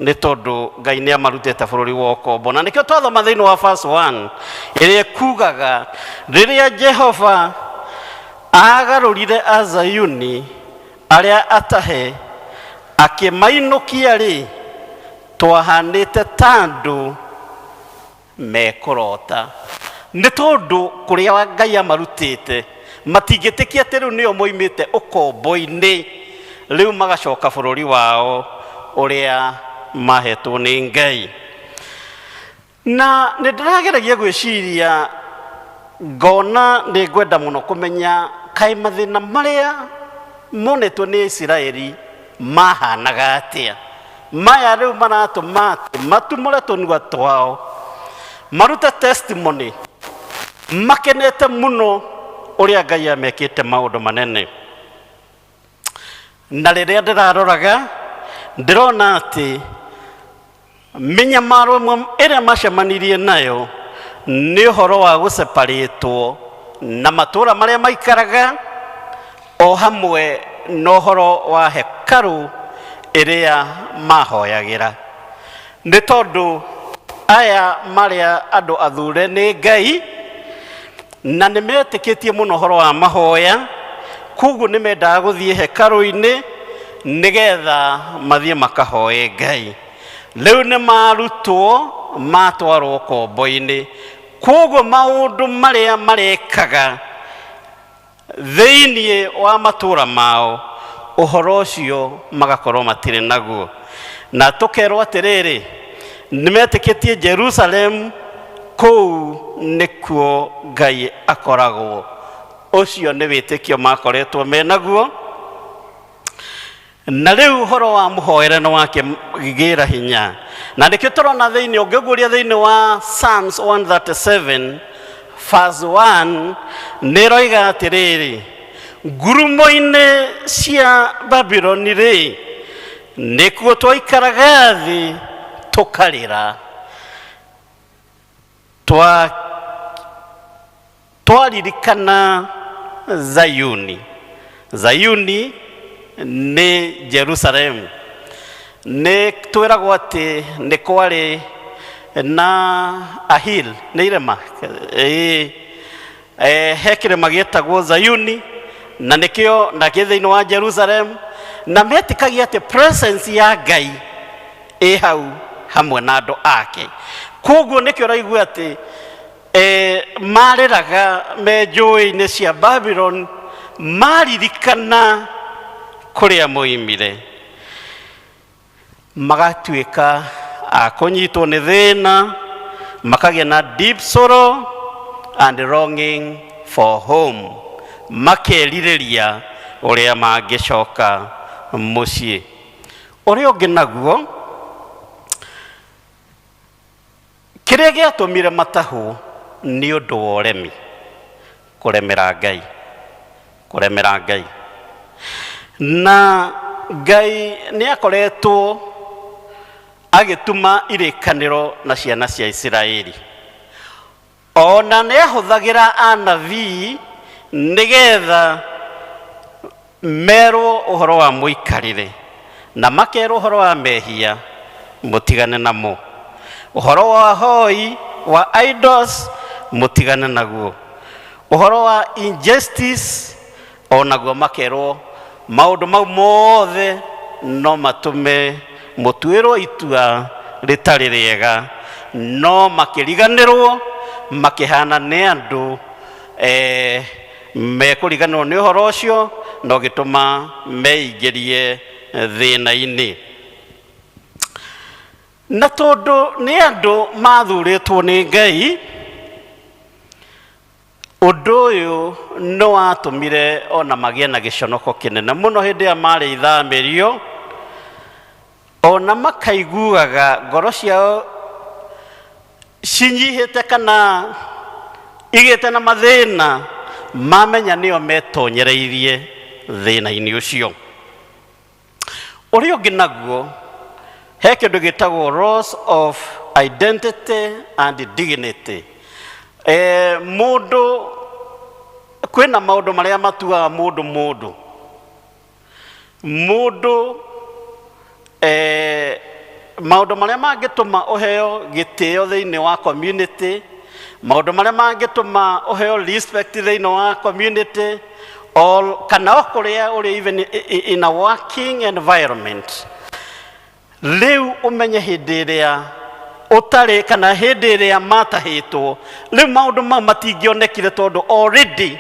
nĩ tondũ Ngai nĩ amarutĩte bũrũri wa ũkombo. Na nĩkĩo twathoma thĩinĩ wa verse 1 ĩrĩa ĩkugaga, rĩrĩa Jehova agarũrire Azayuni arĩa atahe akĩmainũkia rĩ, twahanĩte ta andũ mekũrota. Nĩ tondũ kũrĩa Ngai amarutĩte matingĩtĩkia atĩ rĩu nĩo moimĩte ũkombo-inĩ, rĩu magacoka bũrũri wao ũrĩa mahetwo nĩ Ngai. Na nĩ ndĩrageragia gwĩciria ngona nĩ ngwenda mũno kũmenya kaĩ mathĩna marĩa monetwo nĩ Isiraeli mahanaga atĩa, maya rĩu maratũma atĩ matumũre tũnua twao marute testimony makenete mũno ũrĩa Ngai amekĩte maũndũ manene. Na rĩrĩa ndĩraroraga ndĩrona atĩ mĩnyamaro ĩmwe ĩrĩa macemanirie nayo nĩ ũhoro wa gũseparĩtwo na matũũra marĩa maikaraga, o hamwe na ũhoro wa hekarũ ĩrĩa mahoyagĩra, nĩ tondũ aya marĩa andũ athure nĩ Ngai na nĩ metĩkĩtie mũno ũhoro wa mahoya, koguo nĩ mendaga gũthiĩ hekarũ-inĩ nĩgetha mathiĩ makahoe Ngai. Rĩu nĩ marutwo matwarwo kombo-inĩ, koguo maũndũ marĩa marekaga thĩinĩ wa matũũra mao ũhoro ũcio magakorwo matirĩ naguo. Na tũkerwo atĩrĩrĩ, nĩ metĩkĩtie Jerusalem kũu nĩkuo Ngai akoragwo. Ũcio nĩ wĩtĩkio makoretwo menaguo. Na rĩu ũhoro wa mũhoere nĩ wakĩgĩra hinya, na nĩkĩo tũrona thĩinĩ ũngĩguũria thĩinĩ wa Psalms 137 verse 1 nĩ ĩroiga atĩrĩrĩ, ngurumo-inĩ cia Babiloni rĩ, nĩkuo twaikaraga thĩ tũkarĩra, twaririkana Zayuni. Zayuni nĩ Jerusalemu. Nĩ twĩragwo atĩ nĩ kwarĩ na ahil, nĩ irema, ĩĩ, he kĩrĩma gĩtagwo Zayuni, na nĩkĩo na kĩ thĩinĩ wa Jerusalem, na metĩkagia atĩ presence ya Ngai ĩ hau hamwe na andũ ake. Koguo nĩkĩo ũraigua atĩ Marĩraga me njũĩ-inĩ cia Babylon maririkana kũrĩa moimire, magatuĩka a kũnyitwo nĩ thĩna, makagĩa na deep sorrow and longing for home, makerirĩria ũrĩa mangĩcoka mũciĩ. Ũrĩa ũngĩ naguo, kĩrĩa gĩatũmire matahwo nĩ ũndũ wa ũremi, kũremera Ngai, kũremera Ngai. Na Ngai nĩ akoretwo agĩtuma irĩkanĩro na ciana cia Isiraeli. Ona nĩ ahũthagĩra anabii nĩgetha merwo ũhoro wa mũikarĩre na makerwo ũhoro wa mehia mũtigane namo, ũhoro wa hoi wa idols mũtigane naguo, ũhoro wa injustice onaguo makerwo maũndũ mau mothe no matũme mũtuĩrwo itua rĩtarĩ rĩega, no makĩriganĩrwo makĩhana nĩ andũ mekũriganĩrwo nĩ ũhoro ũcio na ũgĩtũma meingĩrie thĩna-inĩ. Na tondũ nĩ andũ mathurĩtwo nĩ Ngai, ũndũ ũyũ nĩ watũmire ona magĩe na gĩconoko kĩnene mũno hĩndĩ ĩrĩa marĩ ithamĩrio, ona makaiguaga ngoro ciao cinyihĩte kana igĩte na mathĩna, mamenya nĩo metonyereirie thĩna-inĩ ũcio. Ũrĩa ũngĩ naguo, he kĩndũ gĩtagwo loss of identity and dignity. Mũndũ kwĩna maũndũ marĩa matuaga mũndũ mũndũ. Mũndũ maũndũ marĩa mangĩtũma ũheo gĩtĩo thĩinĩ wa community, maũndũ marĩa mangĩtũma ũheo respect thĩinĩ wa community, or kana o kũrĩa ũrĩ even in a working environment. Rĩu ũmenye hĩndĩ ĩrĩa ũtarĩ kana hĩndĩ ĩrĩa matahĩtwo, rĩu maũndũ mau matingĩonekire tondũ already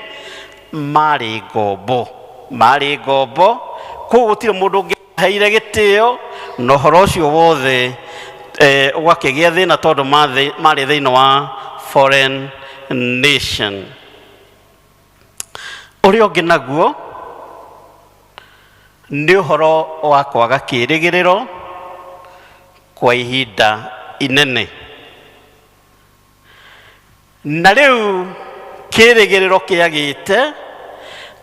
marĩ ngombo, marĩ ngombo, koguo gũtirĩ mũndũ ũngĩheire gĩtĩo, na ũhoro ũcio wothe ũgakĩgĩa thĩna tondũ marĩ thĩinĩ wa foreign nation. Ũrĩa ũngĩ naguo nĩ ũhoro wa kwaga kĩĩrĩgĩrĩro kwa ihinda inene. Na rĩu kĩĩrĩgĩrĩro kĩagĩte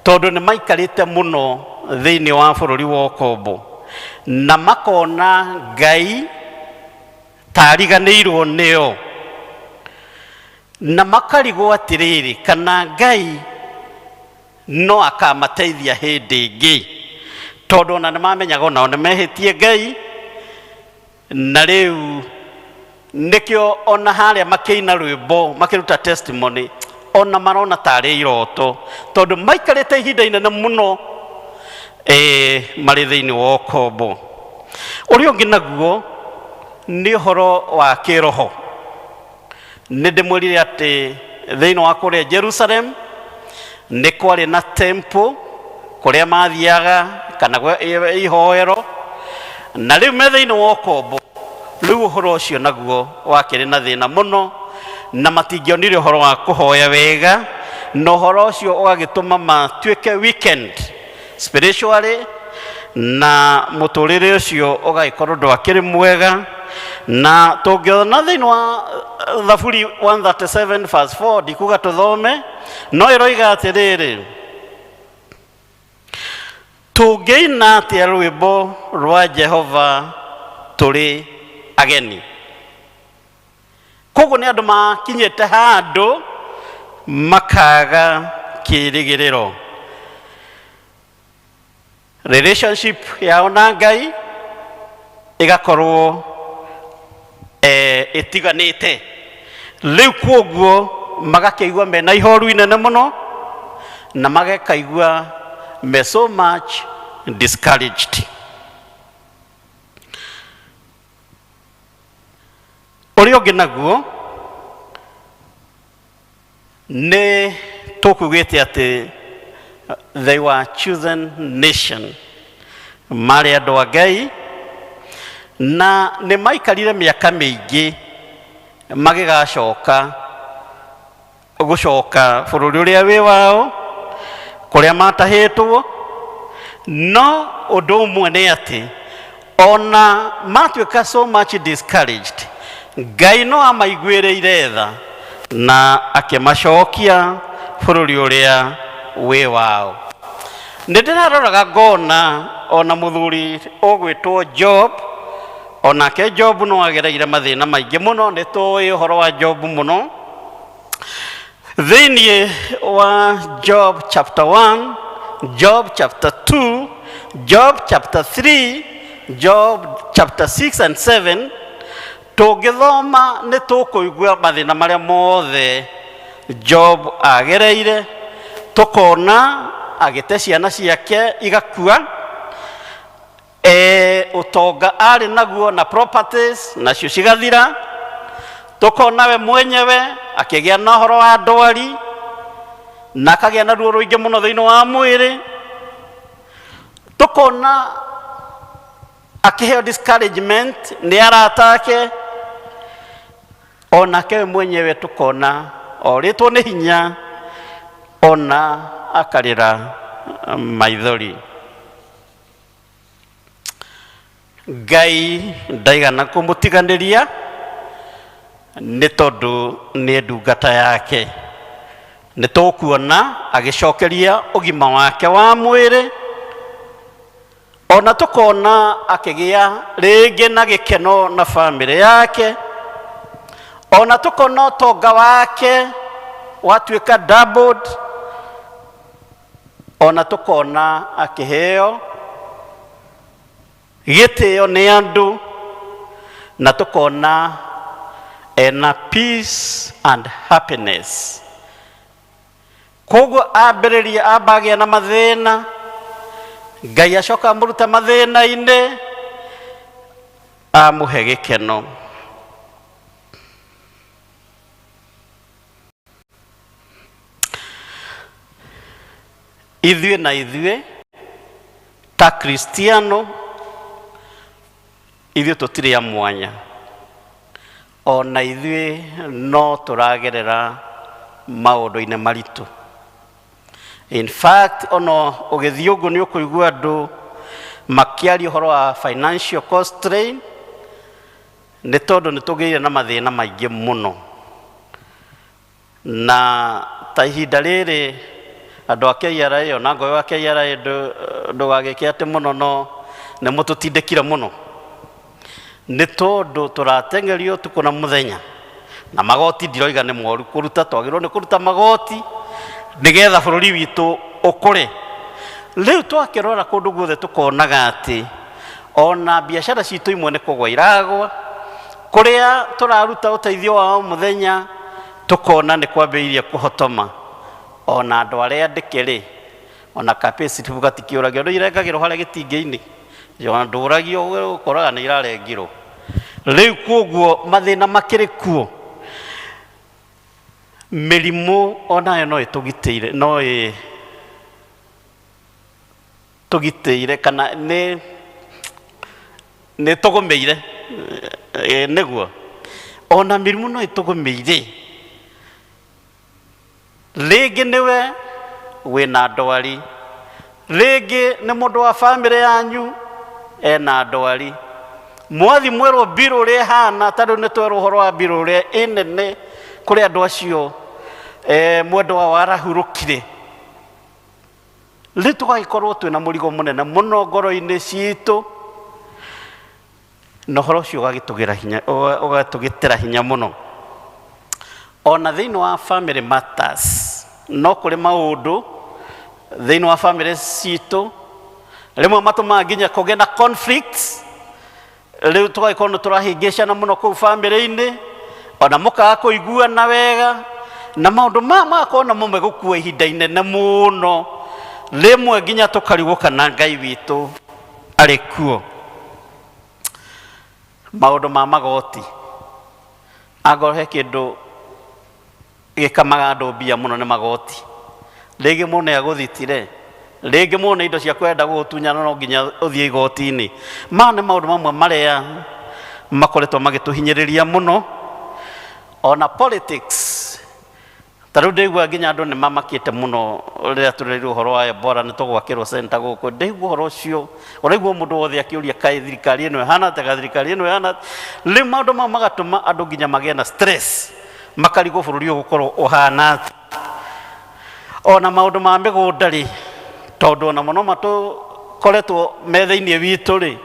tondũ nĩ maikarĩte mũno thĩinĩ wa bũrũri wa ũkombo na makona Ngai tariganĩirwo nĩo, na makarigwo atĩrĩrĩ kana Ngai no akamateithia hĩndĩ ĩngĩ, tondũ ona nĩ mamenyaga onao nĩ mehĩtie Ngai. Na rĩu nĩkĩo ona harĩa makĩina rwĩmbo makĩruta testimony ona marona tarĩ iroto, tondũ maikarĩte ihinda inene mũno marĩ thĩinĩ wa ũkombo. Ũrĩa ũngĩ naguo nĩ ũhoro wa kĩroho. Nĩ ndĩmwĩrire atĩ thĩinĩ wa kũrĩa Jerusalem nĩ kwarĩ na temple kũrĩa mathiaga kana ihoero, na rĩu me thĩinĩ wa ũkombo, rĩu ũhoro ũcio naguo wakĩrĩ na thĩna mũno, na matingĩonire ũhoro wa kũhoya wega, na ũhoro ũcio ũgagĩtũma matuĩke weekend spiritually, na mũtũrĩre ũcio ũgagĩkorwo ndwakĩrĩ mwega. Na tũngĩona thĩinĩ wa Thaburi 137 verse 4, ndikuga tũthome, no ĩroiga atĩrĩrĩ, tũngĩina atĩa rwĩmbo rwa Jehova tũrĩ ageni? Koguo nĩ andũ makinyĩte handũ makaga kĩĩrĩgĩrĩro. Relationship yao na Ngai ĩgakorwo ĩtiganĩte. Rĩu kwoguo magakĩigua mena ihoru inene mũno, na magakaigua me so much discouraged. Ũrĩa ũngĩ naguo Nĩ tũkugĩte atĩ they were chosen nation, marĩ andũ a Ngai, na nĩ maikarire mĩaka mĩingĩ magĩgacoka gũcoka bũrũri ũrĩa wĩ wao kũrĩa matahĩtwo. No ũndũ ũmwe nĩ atĩ ona matuĩka so much discouraged, Ngai no amaiguĩrĩire tha na akĩmacokia bũrũri ũrĩa wĩ wao. Nĩ ndĩraroraga ngona ona mũthuri ũgwĩtwo Job, onake Job no agereire mathĩna maingĩ mũno. Nĩ tũĩ ũhoro wa Job mũno. Thĩinĩ wa Job chapter 1, Job chapter 2, Job chapter 3, Job chapter 6 and 7, tũngĩthoma nĩ tũkũigua mathĩna marĩa mothe Job agereire. Tũkona agĩte ciana ciake igakua, ũtonga arĩ naguo na properties nacio cigathira. Tũkona we mwenyewe akĩgĩa na ũhoro wa ndwari na akagĩa na ruo rũingĩ mũno thĩinĩ wa mwĩrĩ. Tũkona akĩheo discouragement nĩ arata ake, onake we mwenyewe tũkona orĩtwo nĩ hinya, ona akarĩra maithori. Ngai ndaigana kũmũtiganĩria nĩ tondũ nĩ ndungata yake. Nĩ tũkuona agĩcokeria ũgima wake wa mwĩrĩ, ona tũkona akĩgĩa rĩngĩ na gĩkeno na bamĩrĩ yake, ona tũkona ũtonga wake watuĩka doubled, ona tũkona akĩheo gĩtĩo nĩ andũ, na tũkona ena peace and happiness. Koguo ambĩrĩria ambagĩa na mathĩna, Ngai acoka amũruta mathĩna-inĩ amũhe gĩkeno. Ithuĩ na ithuĩ ta Kristiano, ithuĩ tũtirĩ a mwanya, ona ithuĩ no tũragerera maũndũ-inĩ maritũ. In fact, ona ũgĩthiĩ ũguo nĩ ũkũigua andũ makĩaria ũhoro wa financial constraint, nĩ tondũ nĩ tũgĩire na mathĩna maingĩ mũno. Na ta ihinda rĩrĩ andũ a KRA, ona ngorwo wa KRA ndũgagĩke atĩ mũno, no nĩ mũtũtindĩkire mũno, nĩ tondũ tũrateng'erio ũtukũ na mũthenya na magoti. Ndiroiga nĩ moru kũruta, twagĩrĩirwo nĩ kũruta magoti nĩgetha bũrũri witũ ũkũre. Rĩu twakĩrora kũndũ guothe tũkonaga atĩ ona biacara citũ imwe nĩ kũgwa iragwa, kũrĩa tũraruta ũteithio wa o mũthenya tũkona nĩ kwambĩrĩirie kũhotoma. Ona andũ arĩa andĩke rĩ, ona ka payslip gatikĩũragio, andũ irengagĩrwo harĩa gĩtingĩ-inĩ, ona ndũragio, ũkoraga nĩ irarengirwo rĩu. Koguo mathĩna makĩrĩ kuo, mĩrimũ onayo no ĩtũgitĩire, no ĩtũgitĩire kana nĩ tũgũmĩire, nĩguo ona mĩrimũ no ĩtũgũmĩire. Rĩngĩ nĩwe wĩna ndwari, rĩngĩ nĩ mũndũ wa bamĩrĩ yanyu ena ndwari, mwathi mwerwo mbirũ ũrĩa ĩhana. Ta rĩu nĩ twerwo ũhoro wa mbirũ ũrĩa ĩnene kũrĩ andũ acio, mwendwa wao arahurũkire. Rĩu tũgagĩkorwo twĩna mũrigo mũnene mũno ngoro-inĩ citũ, na ũhoro ũcio ũgagĩtũgĩra hinya, ũgatũgĩtĩra hinya mũno. Ona thĩinĩ wa family matters, no kũrĩ maũndũ thĩinĩ wa family citũ rĩmwe matũmaga nginya kũgĩe na conflicts. Rĩu tũgagĩkorwo nĩ tũrahĩngĩcana mũno kũu family-inĩ, ona mũkaga kũiguana wega, na maũndũ maya magakorwo namo megũkua ihinda inene mũno, rĩmwe nginya tũkarigwo kana Ngai witũ arĩ kuo. Maũndũ ma magoti, angorwo he kĩndũ Gĩkamaga andũ mbia mũno nĩ magoti. Rĩngĩ mũndũ nĩ agũthitire, rĩngĩ mũndũ nĩ indo ciaku arenda gũgũtunyana no nginya ũthiĩ igoti-inĩ. Maya nĩ maũndũ mamwe marĩa makoretwo magĩtũhinyĩrĩria mũno. Ona politics, ta rĩu ndĩigua nginya andũ nĩ mamakĩte mũno rĩrĩa tũrerirwo ũhoro wa Ebola nĩ tũgwakĩrwo center gũkũ. Ndĩigua ũhoro ũcio, ũraigua mũndũ wothe akĩũria kaĩ thirikari ĩno ĩhana atĩa, kaĩ thirikari ĩno ĩhana atĩa. Rĩu maũndũ mau magatũma andũ nginya magĩe na stress, makarigwo bũrũri ũyũ ũgũkorwo ũhana atĩa. Ona maũndũ ma mĩgũnda rĩ, tondũ onamo no matũkoretwo me thĩinĩ witũ rĩ,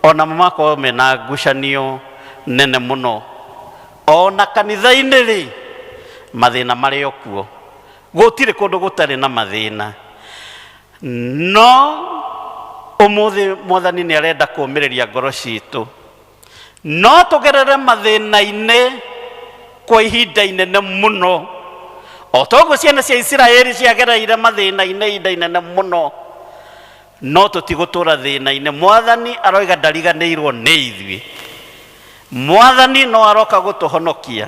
onamo makorwo mena ngucanio nene mũno. Ona kanitha-inĩ rĩ, mathĩna marĩ o kuo. Gũtirĩ kũndũ gũtarĩ na mathĩna. No ũmũthĩ Mwathani nĩ arenda kũũmĩrĩria ngoro citũ. No tũgerere mathĩna-inĩ kwa ihinda inene mũno. O toguo ciana cia Isiraeli ciagereire mathĩna-inĩ ihinda inene mũno, no tũtigũtũra thĩna-inĩ. Mwathani aroiga ndariganĩirwo nĩ ithuĩ. Mwathani no aroka gũtũhonokia.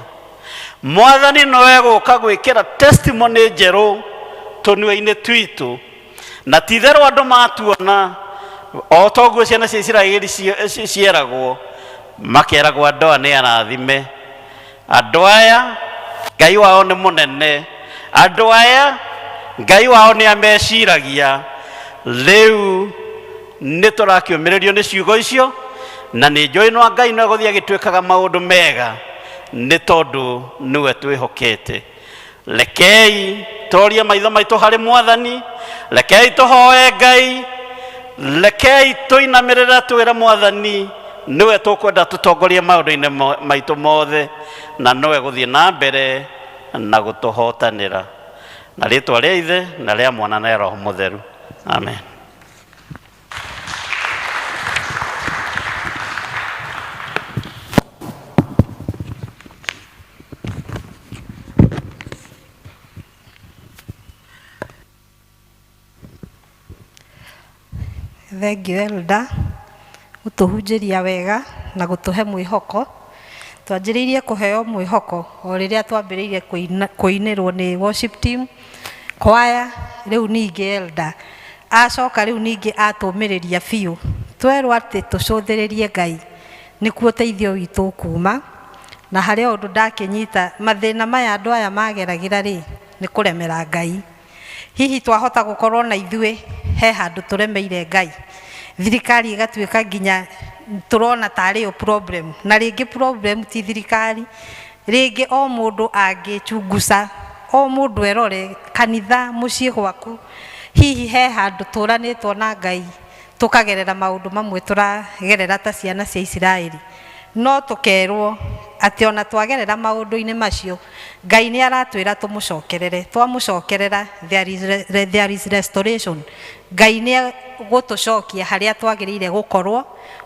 Mwathani no egũka gwĩkĩra testimony njerũ tũnua-inĩ twitũ. Na ti itherũ andũ matuona o toguo ciana cia Isiraeli cieragwo, makeragwo andũ aya nĩ arathime, andũ aya Ngai wao nĩ mũnene, andũ aya Ngai wao nĩ ameciragia. Rĩu nĩ tũrakĩũmĩrĩrio nĩ ciugo icio, na nĩ njũĩ no Ngai no egũthiĩ agĩtwĩkaga maũndũ mega nĩ tondũ nĩwe twĩhokete. Rekei tũrorie maitho maitũ harĩ Mwathani, rekei tũhoe Ngai, rekei tũinamĩrĩre twĩre Mwathani nĩwe tũkwenda tũtongorie maũndũ-inĩ maitũ mothe, na nowe gũthiĩ na mbere na gũtũhotanĩra. Na rĩtwa rĩa Ithe na rĩa Mwana na rĩa Roho Mũtheru. Amen. Thengiũ Elder gũtũhunjĩria wega na gũtũhe mwĩhoko. Twanjĩrĩirie kũheo mwĩhoko o rĩrĩa twambĩrĩirie kũinĩrwo nĩ worship team, choir, rĩu ningĩ Elder acoka rĩu ningĩ atũmĩrĩria biũ. Twerwo atĩ tũcũthĩrĩrie Ngai nĩkuo ũteithio witũ ũkuma. Na harĩ o ũndũ ndakĩnyita, mathĩna maya andũ aya mageragĩra rĩ, nĩ kũremera Ngai. Hihi twahota gũkorwo na ithuĩ he handũ tũremeire Ngai, thirikari ĩgatuĩka nginya tũrona tarĩ yo problem, na rĩngĩ problem ti thirikari, rĩngĩ o mũndũ angĩchunguca, o mũndũ erore kanitha mũciĩ gwaku, hihi he handũ tũranĩtwo na Ngai tũkagerera maũndũ mamwe tũragerera ta ciana cia Isiraeli. No tũkerwo atĩ ona twagerera maũndũ-inĩ macio, Ngai nĩ aratwĩra tũmũcokerere. Twamũcokerera, there is restoration. Ngai nĩ egũtũcokia harĩa twagĩrĩire gũkorwo,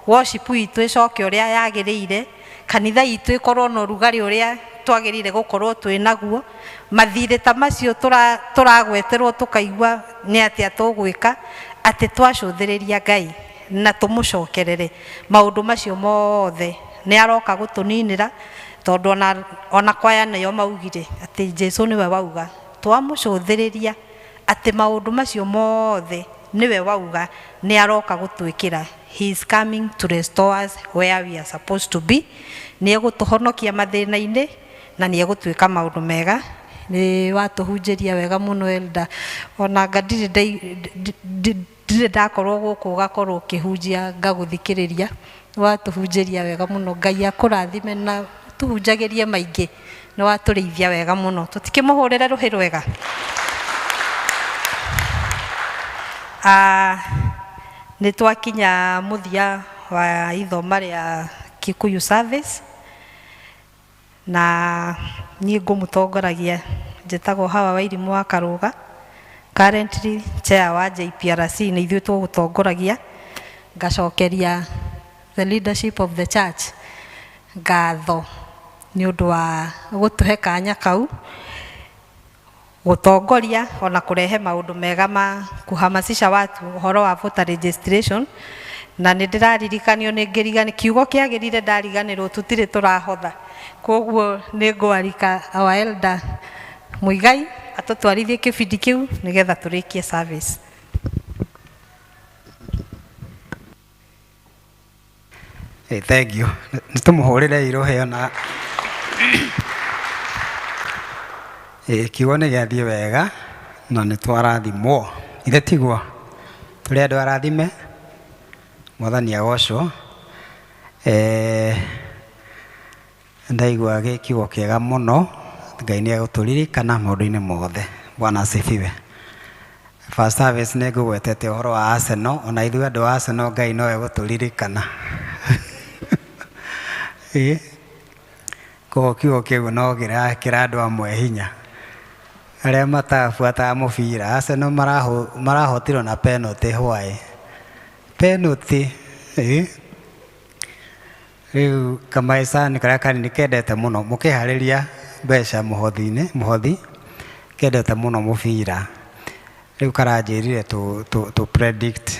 worship itũ ĩcoke ũrĩa yagĩrĩire, kanitha itũ ĩkorwo na ũrugarĩ ũrĩa twagĩrĩire gũkorwo twĩ naguo. Mathirĩ ta macio tũragweterwo tũkaigua nĩ atĩa tũgwĩka, atĩ twacũthĩrĩria Ngai na tũmũcokerere maũndũ macio mothe nĩ aroka gũtũninĩra, tondũ ona kwaya nĩo maugire atĩ Jesu nĩwe wauga twamũcũthĩrĩria atĩ maũndũ macio mothe nĩwe wauga nĩ aroka gũtwĩkĩra. He is coming to restore us where we are supposed to be. Nĩ egũtũhonokia mathĩna-inĩ na nĩ egũtwĩka maũndũ mega. Nĩ watũhunjĩria wega mũno Elder. Ona anga ndirĩ ndakorwo gũkũ ũgakorwo ũkĩhunjia ngagũthikĩrĩria. Nĩ watũhunjĩria wega mũno. Ngai akũrathime na tũhunjagĩrie maingĩ. Nĩ watũrĩithia wega mũno. Tũtikĩmũhũrĩre rũhĩ rwega. Nĩ twakinya mũthia wa ithoma rĩa Kikuyu service, na niĩ ngũmũtongoragia njĩtagwo Hawa Wairimu wa Karũga, currently chair wa JPRC, nĩ ithuĩ tũgũtongoragia. Ngacokeria the leadership of the church ngatho nĩ ũndũ wa gũtũhe kanya kau gũtongoria ona kũrehe maũndũ mega ma kuhamasisha watu ũhoro wa voter registration. Na nĩ ndĩraririkanio nĩ ngĩrigani kiugo kĩagĩrire ndariganĩrwo tũtirĩ tũrahotha, koguo nĩ ngwarika our elder Muigai atũtwarithie kĩbindi kĩu nĩgetha tũrĩkie service. Hey, thank you. Nĩ tũmũhũrĩre irũhĩ ona kiugo nĩ gĩathiĩ wega na nĩ twarathimwo. Ithe tiguo? Tũrĩ andũ arathime, Mwathani agocwo. Ndaigua gĩ kiugo kĩega mũno, Ngai nĩ egũtũririkana maũndũ-inĩ mothe. Bwana asifiwe. First service nĩ ngũgwetete ũhoro wa Arsenal, ona ithuĩ andũ a Arsenal Ngai no egũtũririkana. Koguo kiugo kĩu no kĩrakĩra andũ amwe hinya. Arĩa matabuataga mũbira, Arsenal marahotirwo na penalty hwaĩ. Penalty, Rĩu kamaicani karĩa kanini kendete mũno, mũkĩharĩria mbeca mũhothi-inĩ, mũhothi, kendete mũno mũbira. Rĩu karanjĩrire tũ predict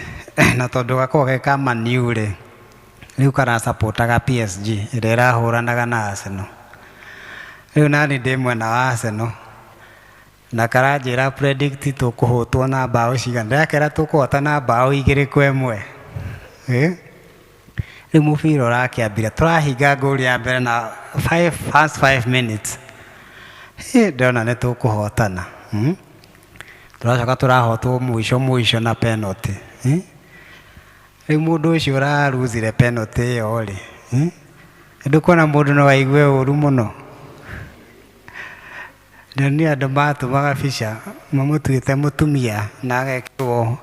na tondũ gakoragwo ge ka Man U rĩ, rĩu karasupportaga PSG ĩrĩa ĩrahũranaga na Arsenal. Rĩu nani ndĩ mwena wa Arsenal na karanjĩra predict tũkũhũtwo na mbaũ cigana, ndĩrakera tũkũhota na mbaũ 2-1. Rĩu mũbira ũrakĩambire, tũrahinga ngũri ya mbere na first 5 minutes. Ndĩrona nĩ tũkũhotana. Tũracoka tũrahotwo mũico mũico na penalty. Rĩu mũndũ ũcio ũraruzire penalty ĩyo rĩ, ndũkuona mũndũ no aigue ũru mũno. Ndĩronire andũ matũmaga bica mamũtuĩte mũtumia na agekĩrwo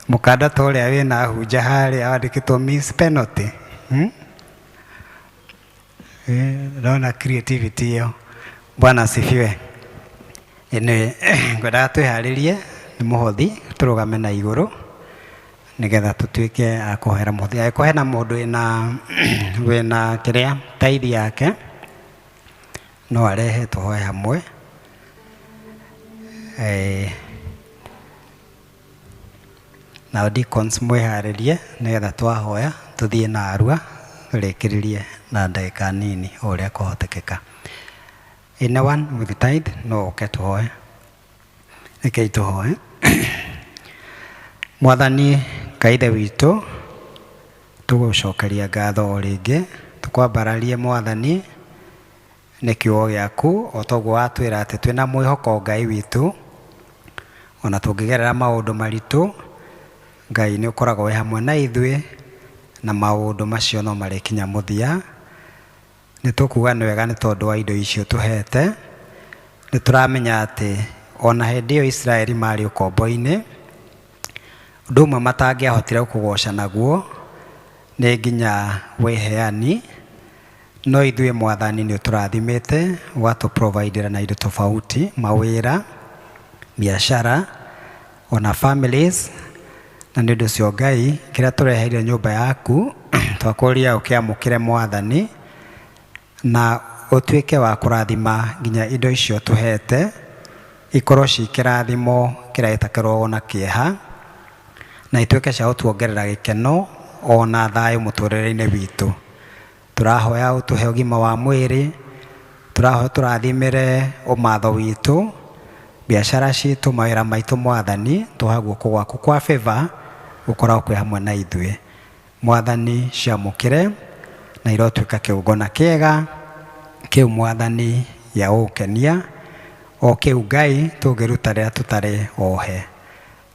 mũkanda ta ũrĩa wĩna hunja harĩa wandĩkĩtwo Miss Penalty. Ndona creativity ĩyo. Bwana asifiwe. Anyway, ngwendaga twĩharĩrie nĩ mũhothi tũrũgame na igũrũ nĩgetha tũtuĩke a kũhoera mũhothi. Angĩkorwo hena mũndũ wĩna kĩrĩa taithi yake no arehe tũhoe hamwe. Nao deacons mwĩharĩrie nĩgetha twahoya tũthiĩ na arua tũrĩkĩrĩrie na ndagĩka nini o ũrĩa kũhotekeka. Anyone with tithe no ũke tũhoe. Rekei tũhoe. Mwathani Ngai Ithe witũ, tũgũcokeria ngatho o rĩngĩ, tũkwambararie Mwathani nĩ kiugo gĩaku o toguo watwĩra atĩ twĩna mwĩhoko Ngai witũ, ona tũngĩgerera maũndũ maritũ, Ngai nĩ ũkoragwo wĩ hamwe na ithuĩ na maũndũ macio no marĩkinya mũthia. Nĩ tũkuga nĩ wega nĩ tondũ wa indo icio tũhete. Nĩ tũramenya atĩ ona hĩndĩ ĩyo Isiraeli marĩ ũkombo-inĩ, ũndũ ũmwe matangĩahotire gũkũgoca naguo nĩ nginya wĩheani, no ithuĩ Mwathani nĩ ũtũrathimĩte ũgatũ-providera na indo tofauti, mawĩra, biashara, ona families, na nĩ ũndũ ũcio Ngai kĩrĩa tũreheire nyũmba yaku twakũria ũkĩamũkĩre Mwathani na ũtuĩke wa kũrathima nginya indo icio tũhete ikorwo ci kĩrathimo kĩrĩa gĩtakĩrogwo na kĩeha na ituĩke cia gũtuongerera gĩkeno ona thayũ mũtũrĩre-inĩ witũ. Tũrahoya ũtũhe ũgima wa mwĩrĩ, tũrahoya tũrathimĩre ũmatho witũ, biashara citũ, mawĩra maitũ Mwathani, tũha guoko gwaku kwa favor gũkoragwo kwĩ hamwe na ithuĩ. Mwathani ciamũkĩre na irotuĩka kĩgongona kĩega kĩu Mwathani gĩa gũgũkenia, o kĩu Ngai tũngĩruta rĩrĩa tũtarĩ ohe.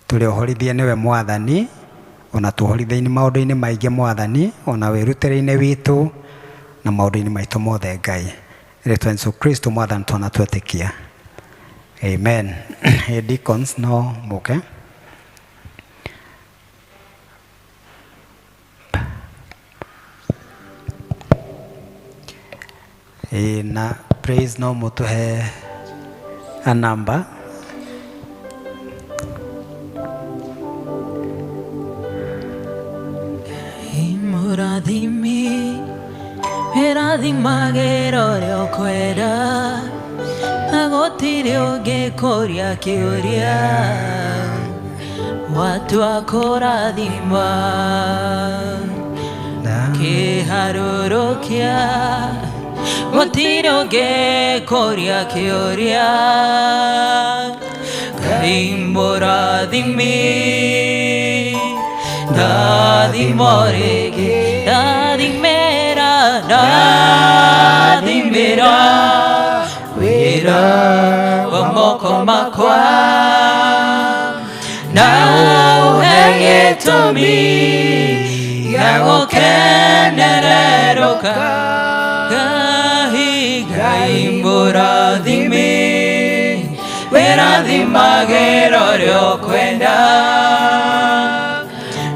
Tũrĩ ohorithie nĩwe Mwathani, ona tuohorithie maũndũ-inĩ maingĩ Mwathani, ona wĩrutĩre-inĩ witũ na maũndũ-inĩ maitũ mothe Ngai. Rĩtwa Yesu Kristo Mwathani twana twetĩkia. Amen. Hey, deacons no mũke. Na praise no mũtũhe a number. Mũrathimi, ĩrathimagĩra ũrĩa ũkwenda, na gũtirĩ ũngĩkũria kĩũria, watua kũrathima. Kĩharũrũkia Gũtirĩ ũngĩkũria kĩũria. Ngai mũrathimi, ndathimo rĩngĩ, ndathimĩra, ndathimĩra wĩra wa moko makwa, na ũhe gĩtũmi gĩa gũkenererũka. Ngai, Ngai mũrathimi, wĩrathimagĩra ũrĩa ũkwenda.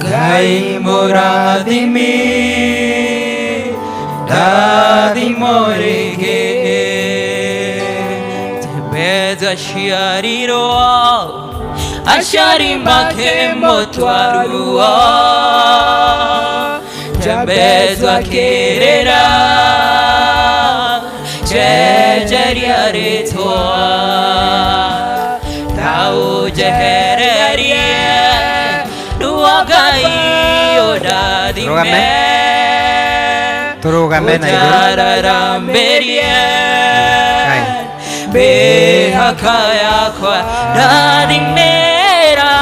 Ngai mũrathimi, ndathimo rĩngĩ. Tembeza aciarirwo, aciari makĩmũtwaruo. Jabez akĩrĩra, cenjeria rĩtwa, ta ũnjehererie ruo Ngai ũndathime. Rũgame. Tũrũgame na igũrũ. Ũnjararamĩrie mĩhaka yakwa, ndathimĩra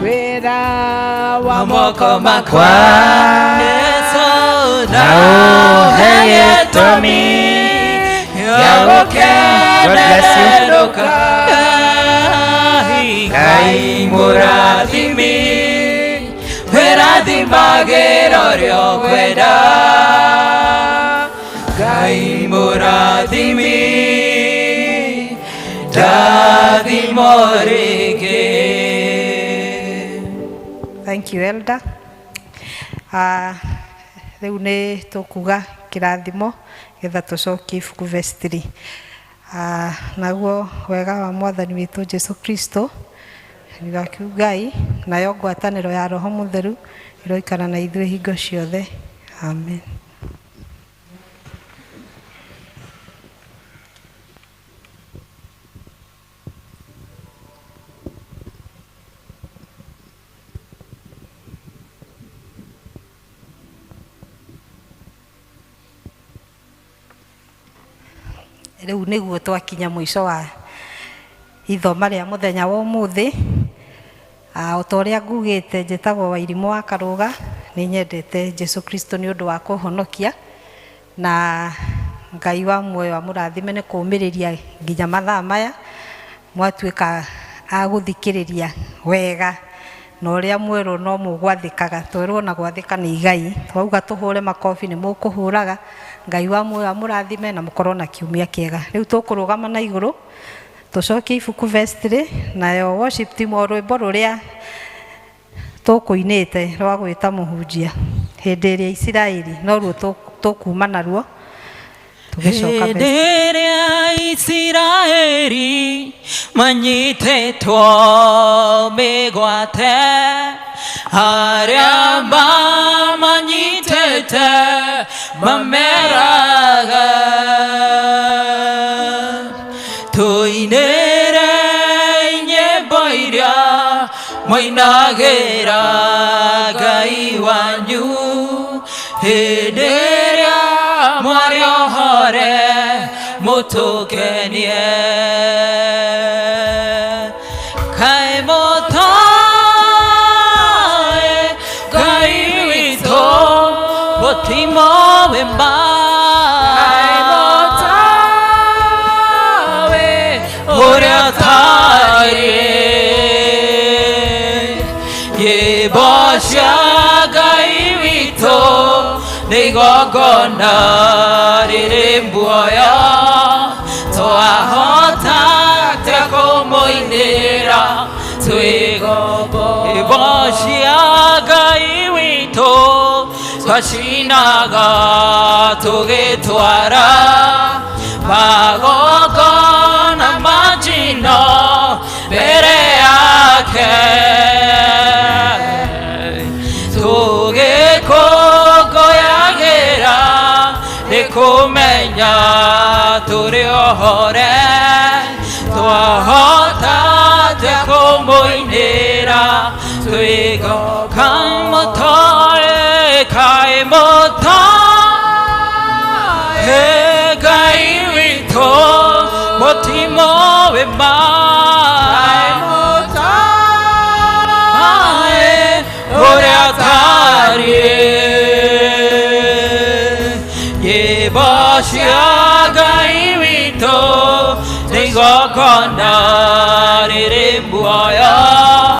wĩra wa moko makwa, Yesu, na ũhe gĩtũmi gĩa gũkenerũka. Ngai mũrathimi, wĩrathimagĩra ũrĩa ũkwenda. Ngai mũrathimi, ndathimo rĩngĩ. Thank you, Elder. Rĩu nĩ tũkuga kĩrathimo getha tũcokie ibuku verse 3. Naguo wega wa mwathani witũ Jesu Kristo, rigakiu Ngai, nayo ngwatanĩro ya Roho Mũtheru iroikara na ithuĩ hingo ciothe. Amen. Rĩu nĩguo twakinya mũico wa ithoma rĩa mũthenya wa ũmũthĩ. O ta ũrĩa ngugĩte, njĩtagwo Wairimũ wa Karũga, nĩ nyendete Jesu Kristo nĩ ũndũ wa kũhonokia, na Ngai wa muoyo amũrathime nĩ kũũmĩrĩria nginya mathaa maya mwatuĩka a gũthikĩrĩria wega, na ũrĩa mwerwo no mũgwathĩkaga, twerwo na gwathĩka nĩ igai, twauga tũhũre makobi nĩ mũkũhũraga. Ngai wa muoyo amũrathime na mũkorwo na kiumia kĩega. Rĩu tũkũrũgama na igũrũ tũcokie ibuku verse 3, nayo worship team o rwĩmbo rũrĩa tũkũinĩte rwa gwĩta mũhunjia hĩndĩ ĩrĩa Isiraeli noruo tũkuma naruo tũgĩcoka Hĩndĩ verse. ĩrĩa Isiraeli manyitĩtwo mĩgwate, arĩa mamanyitĩte mameraga, tũinĩre nyĩmbo iria mwainagĩra Ngai wanyu, hĩndĩ ĩrĩa mwarĩ ohore mũtũkenie. Kaĩ mũtoĩ Ngai witũ mũtimoĩ ma, Kaĩ mũtoĩ ũrĩa ũtariĩ. Nyĩmbo cia Ngai witũ nĩ igongona rĩrĩ muoyo, twahota atĩa kũmũinĩra twĩgombo. Nyĩmbo cia Ngai witũ twacinaga tũgĩtwara magongona ma njino mbere yake, tũgĩkũngũyagĩra nĩ kũmenya tũrĩ ohore, twahota atĩa kũmũinĩra twĩgo. Kaĩ mũtoĩ, kaĩ mũtoĩ Timowe maĩ ũrĩa atariĩ. Nyĩmbo cia Ngai witũ nĩ igongona rĩrĩ muoyo.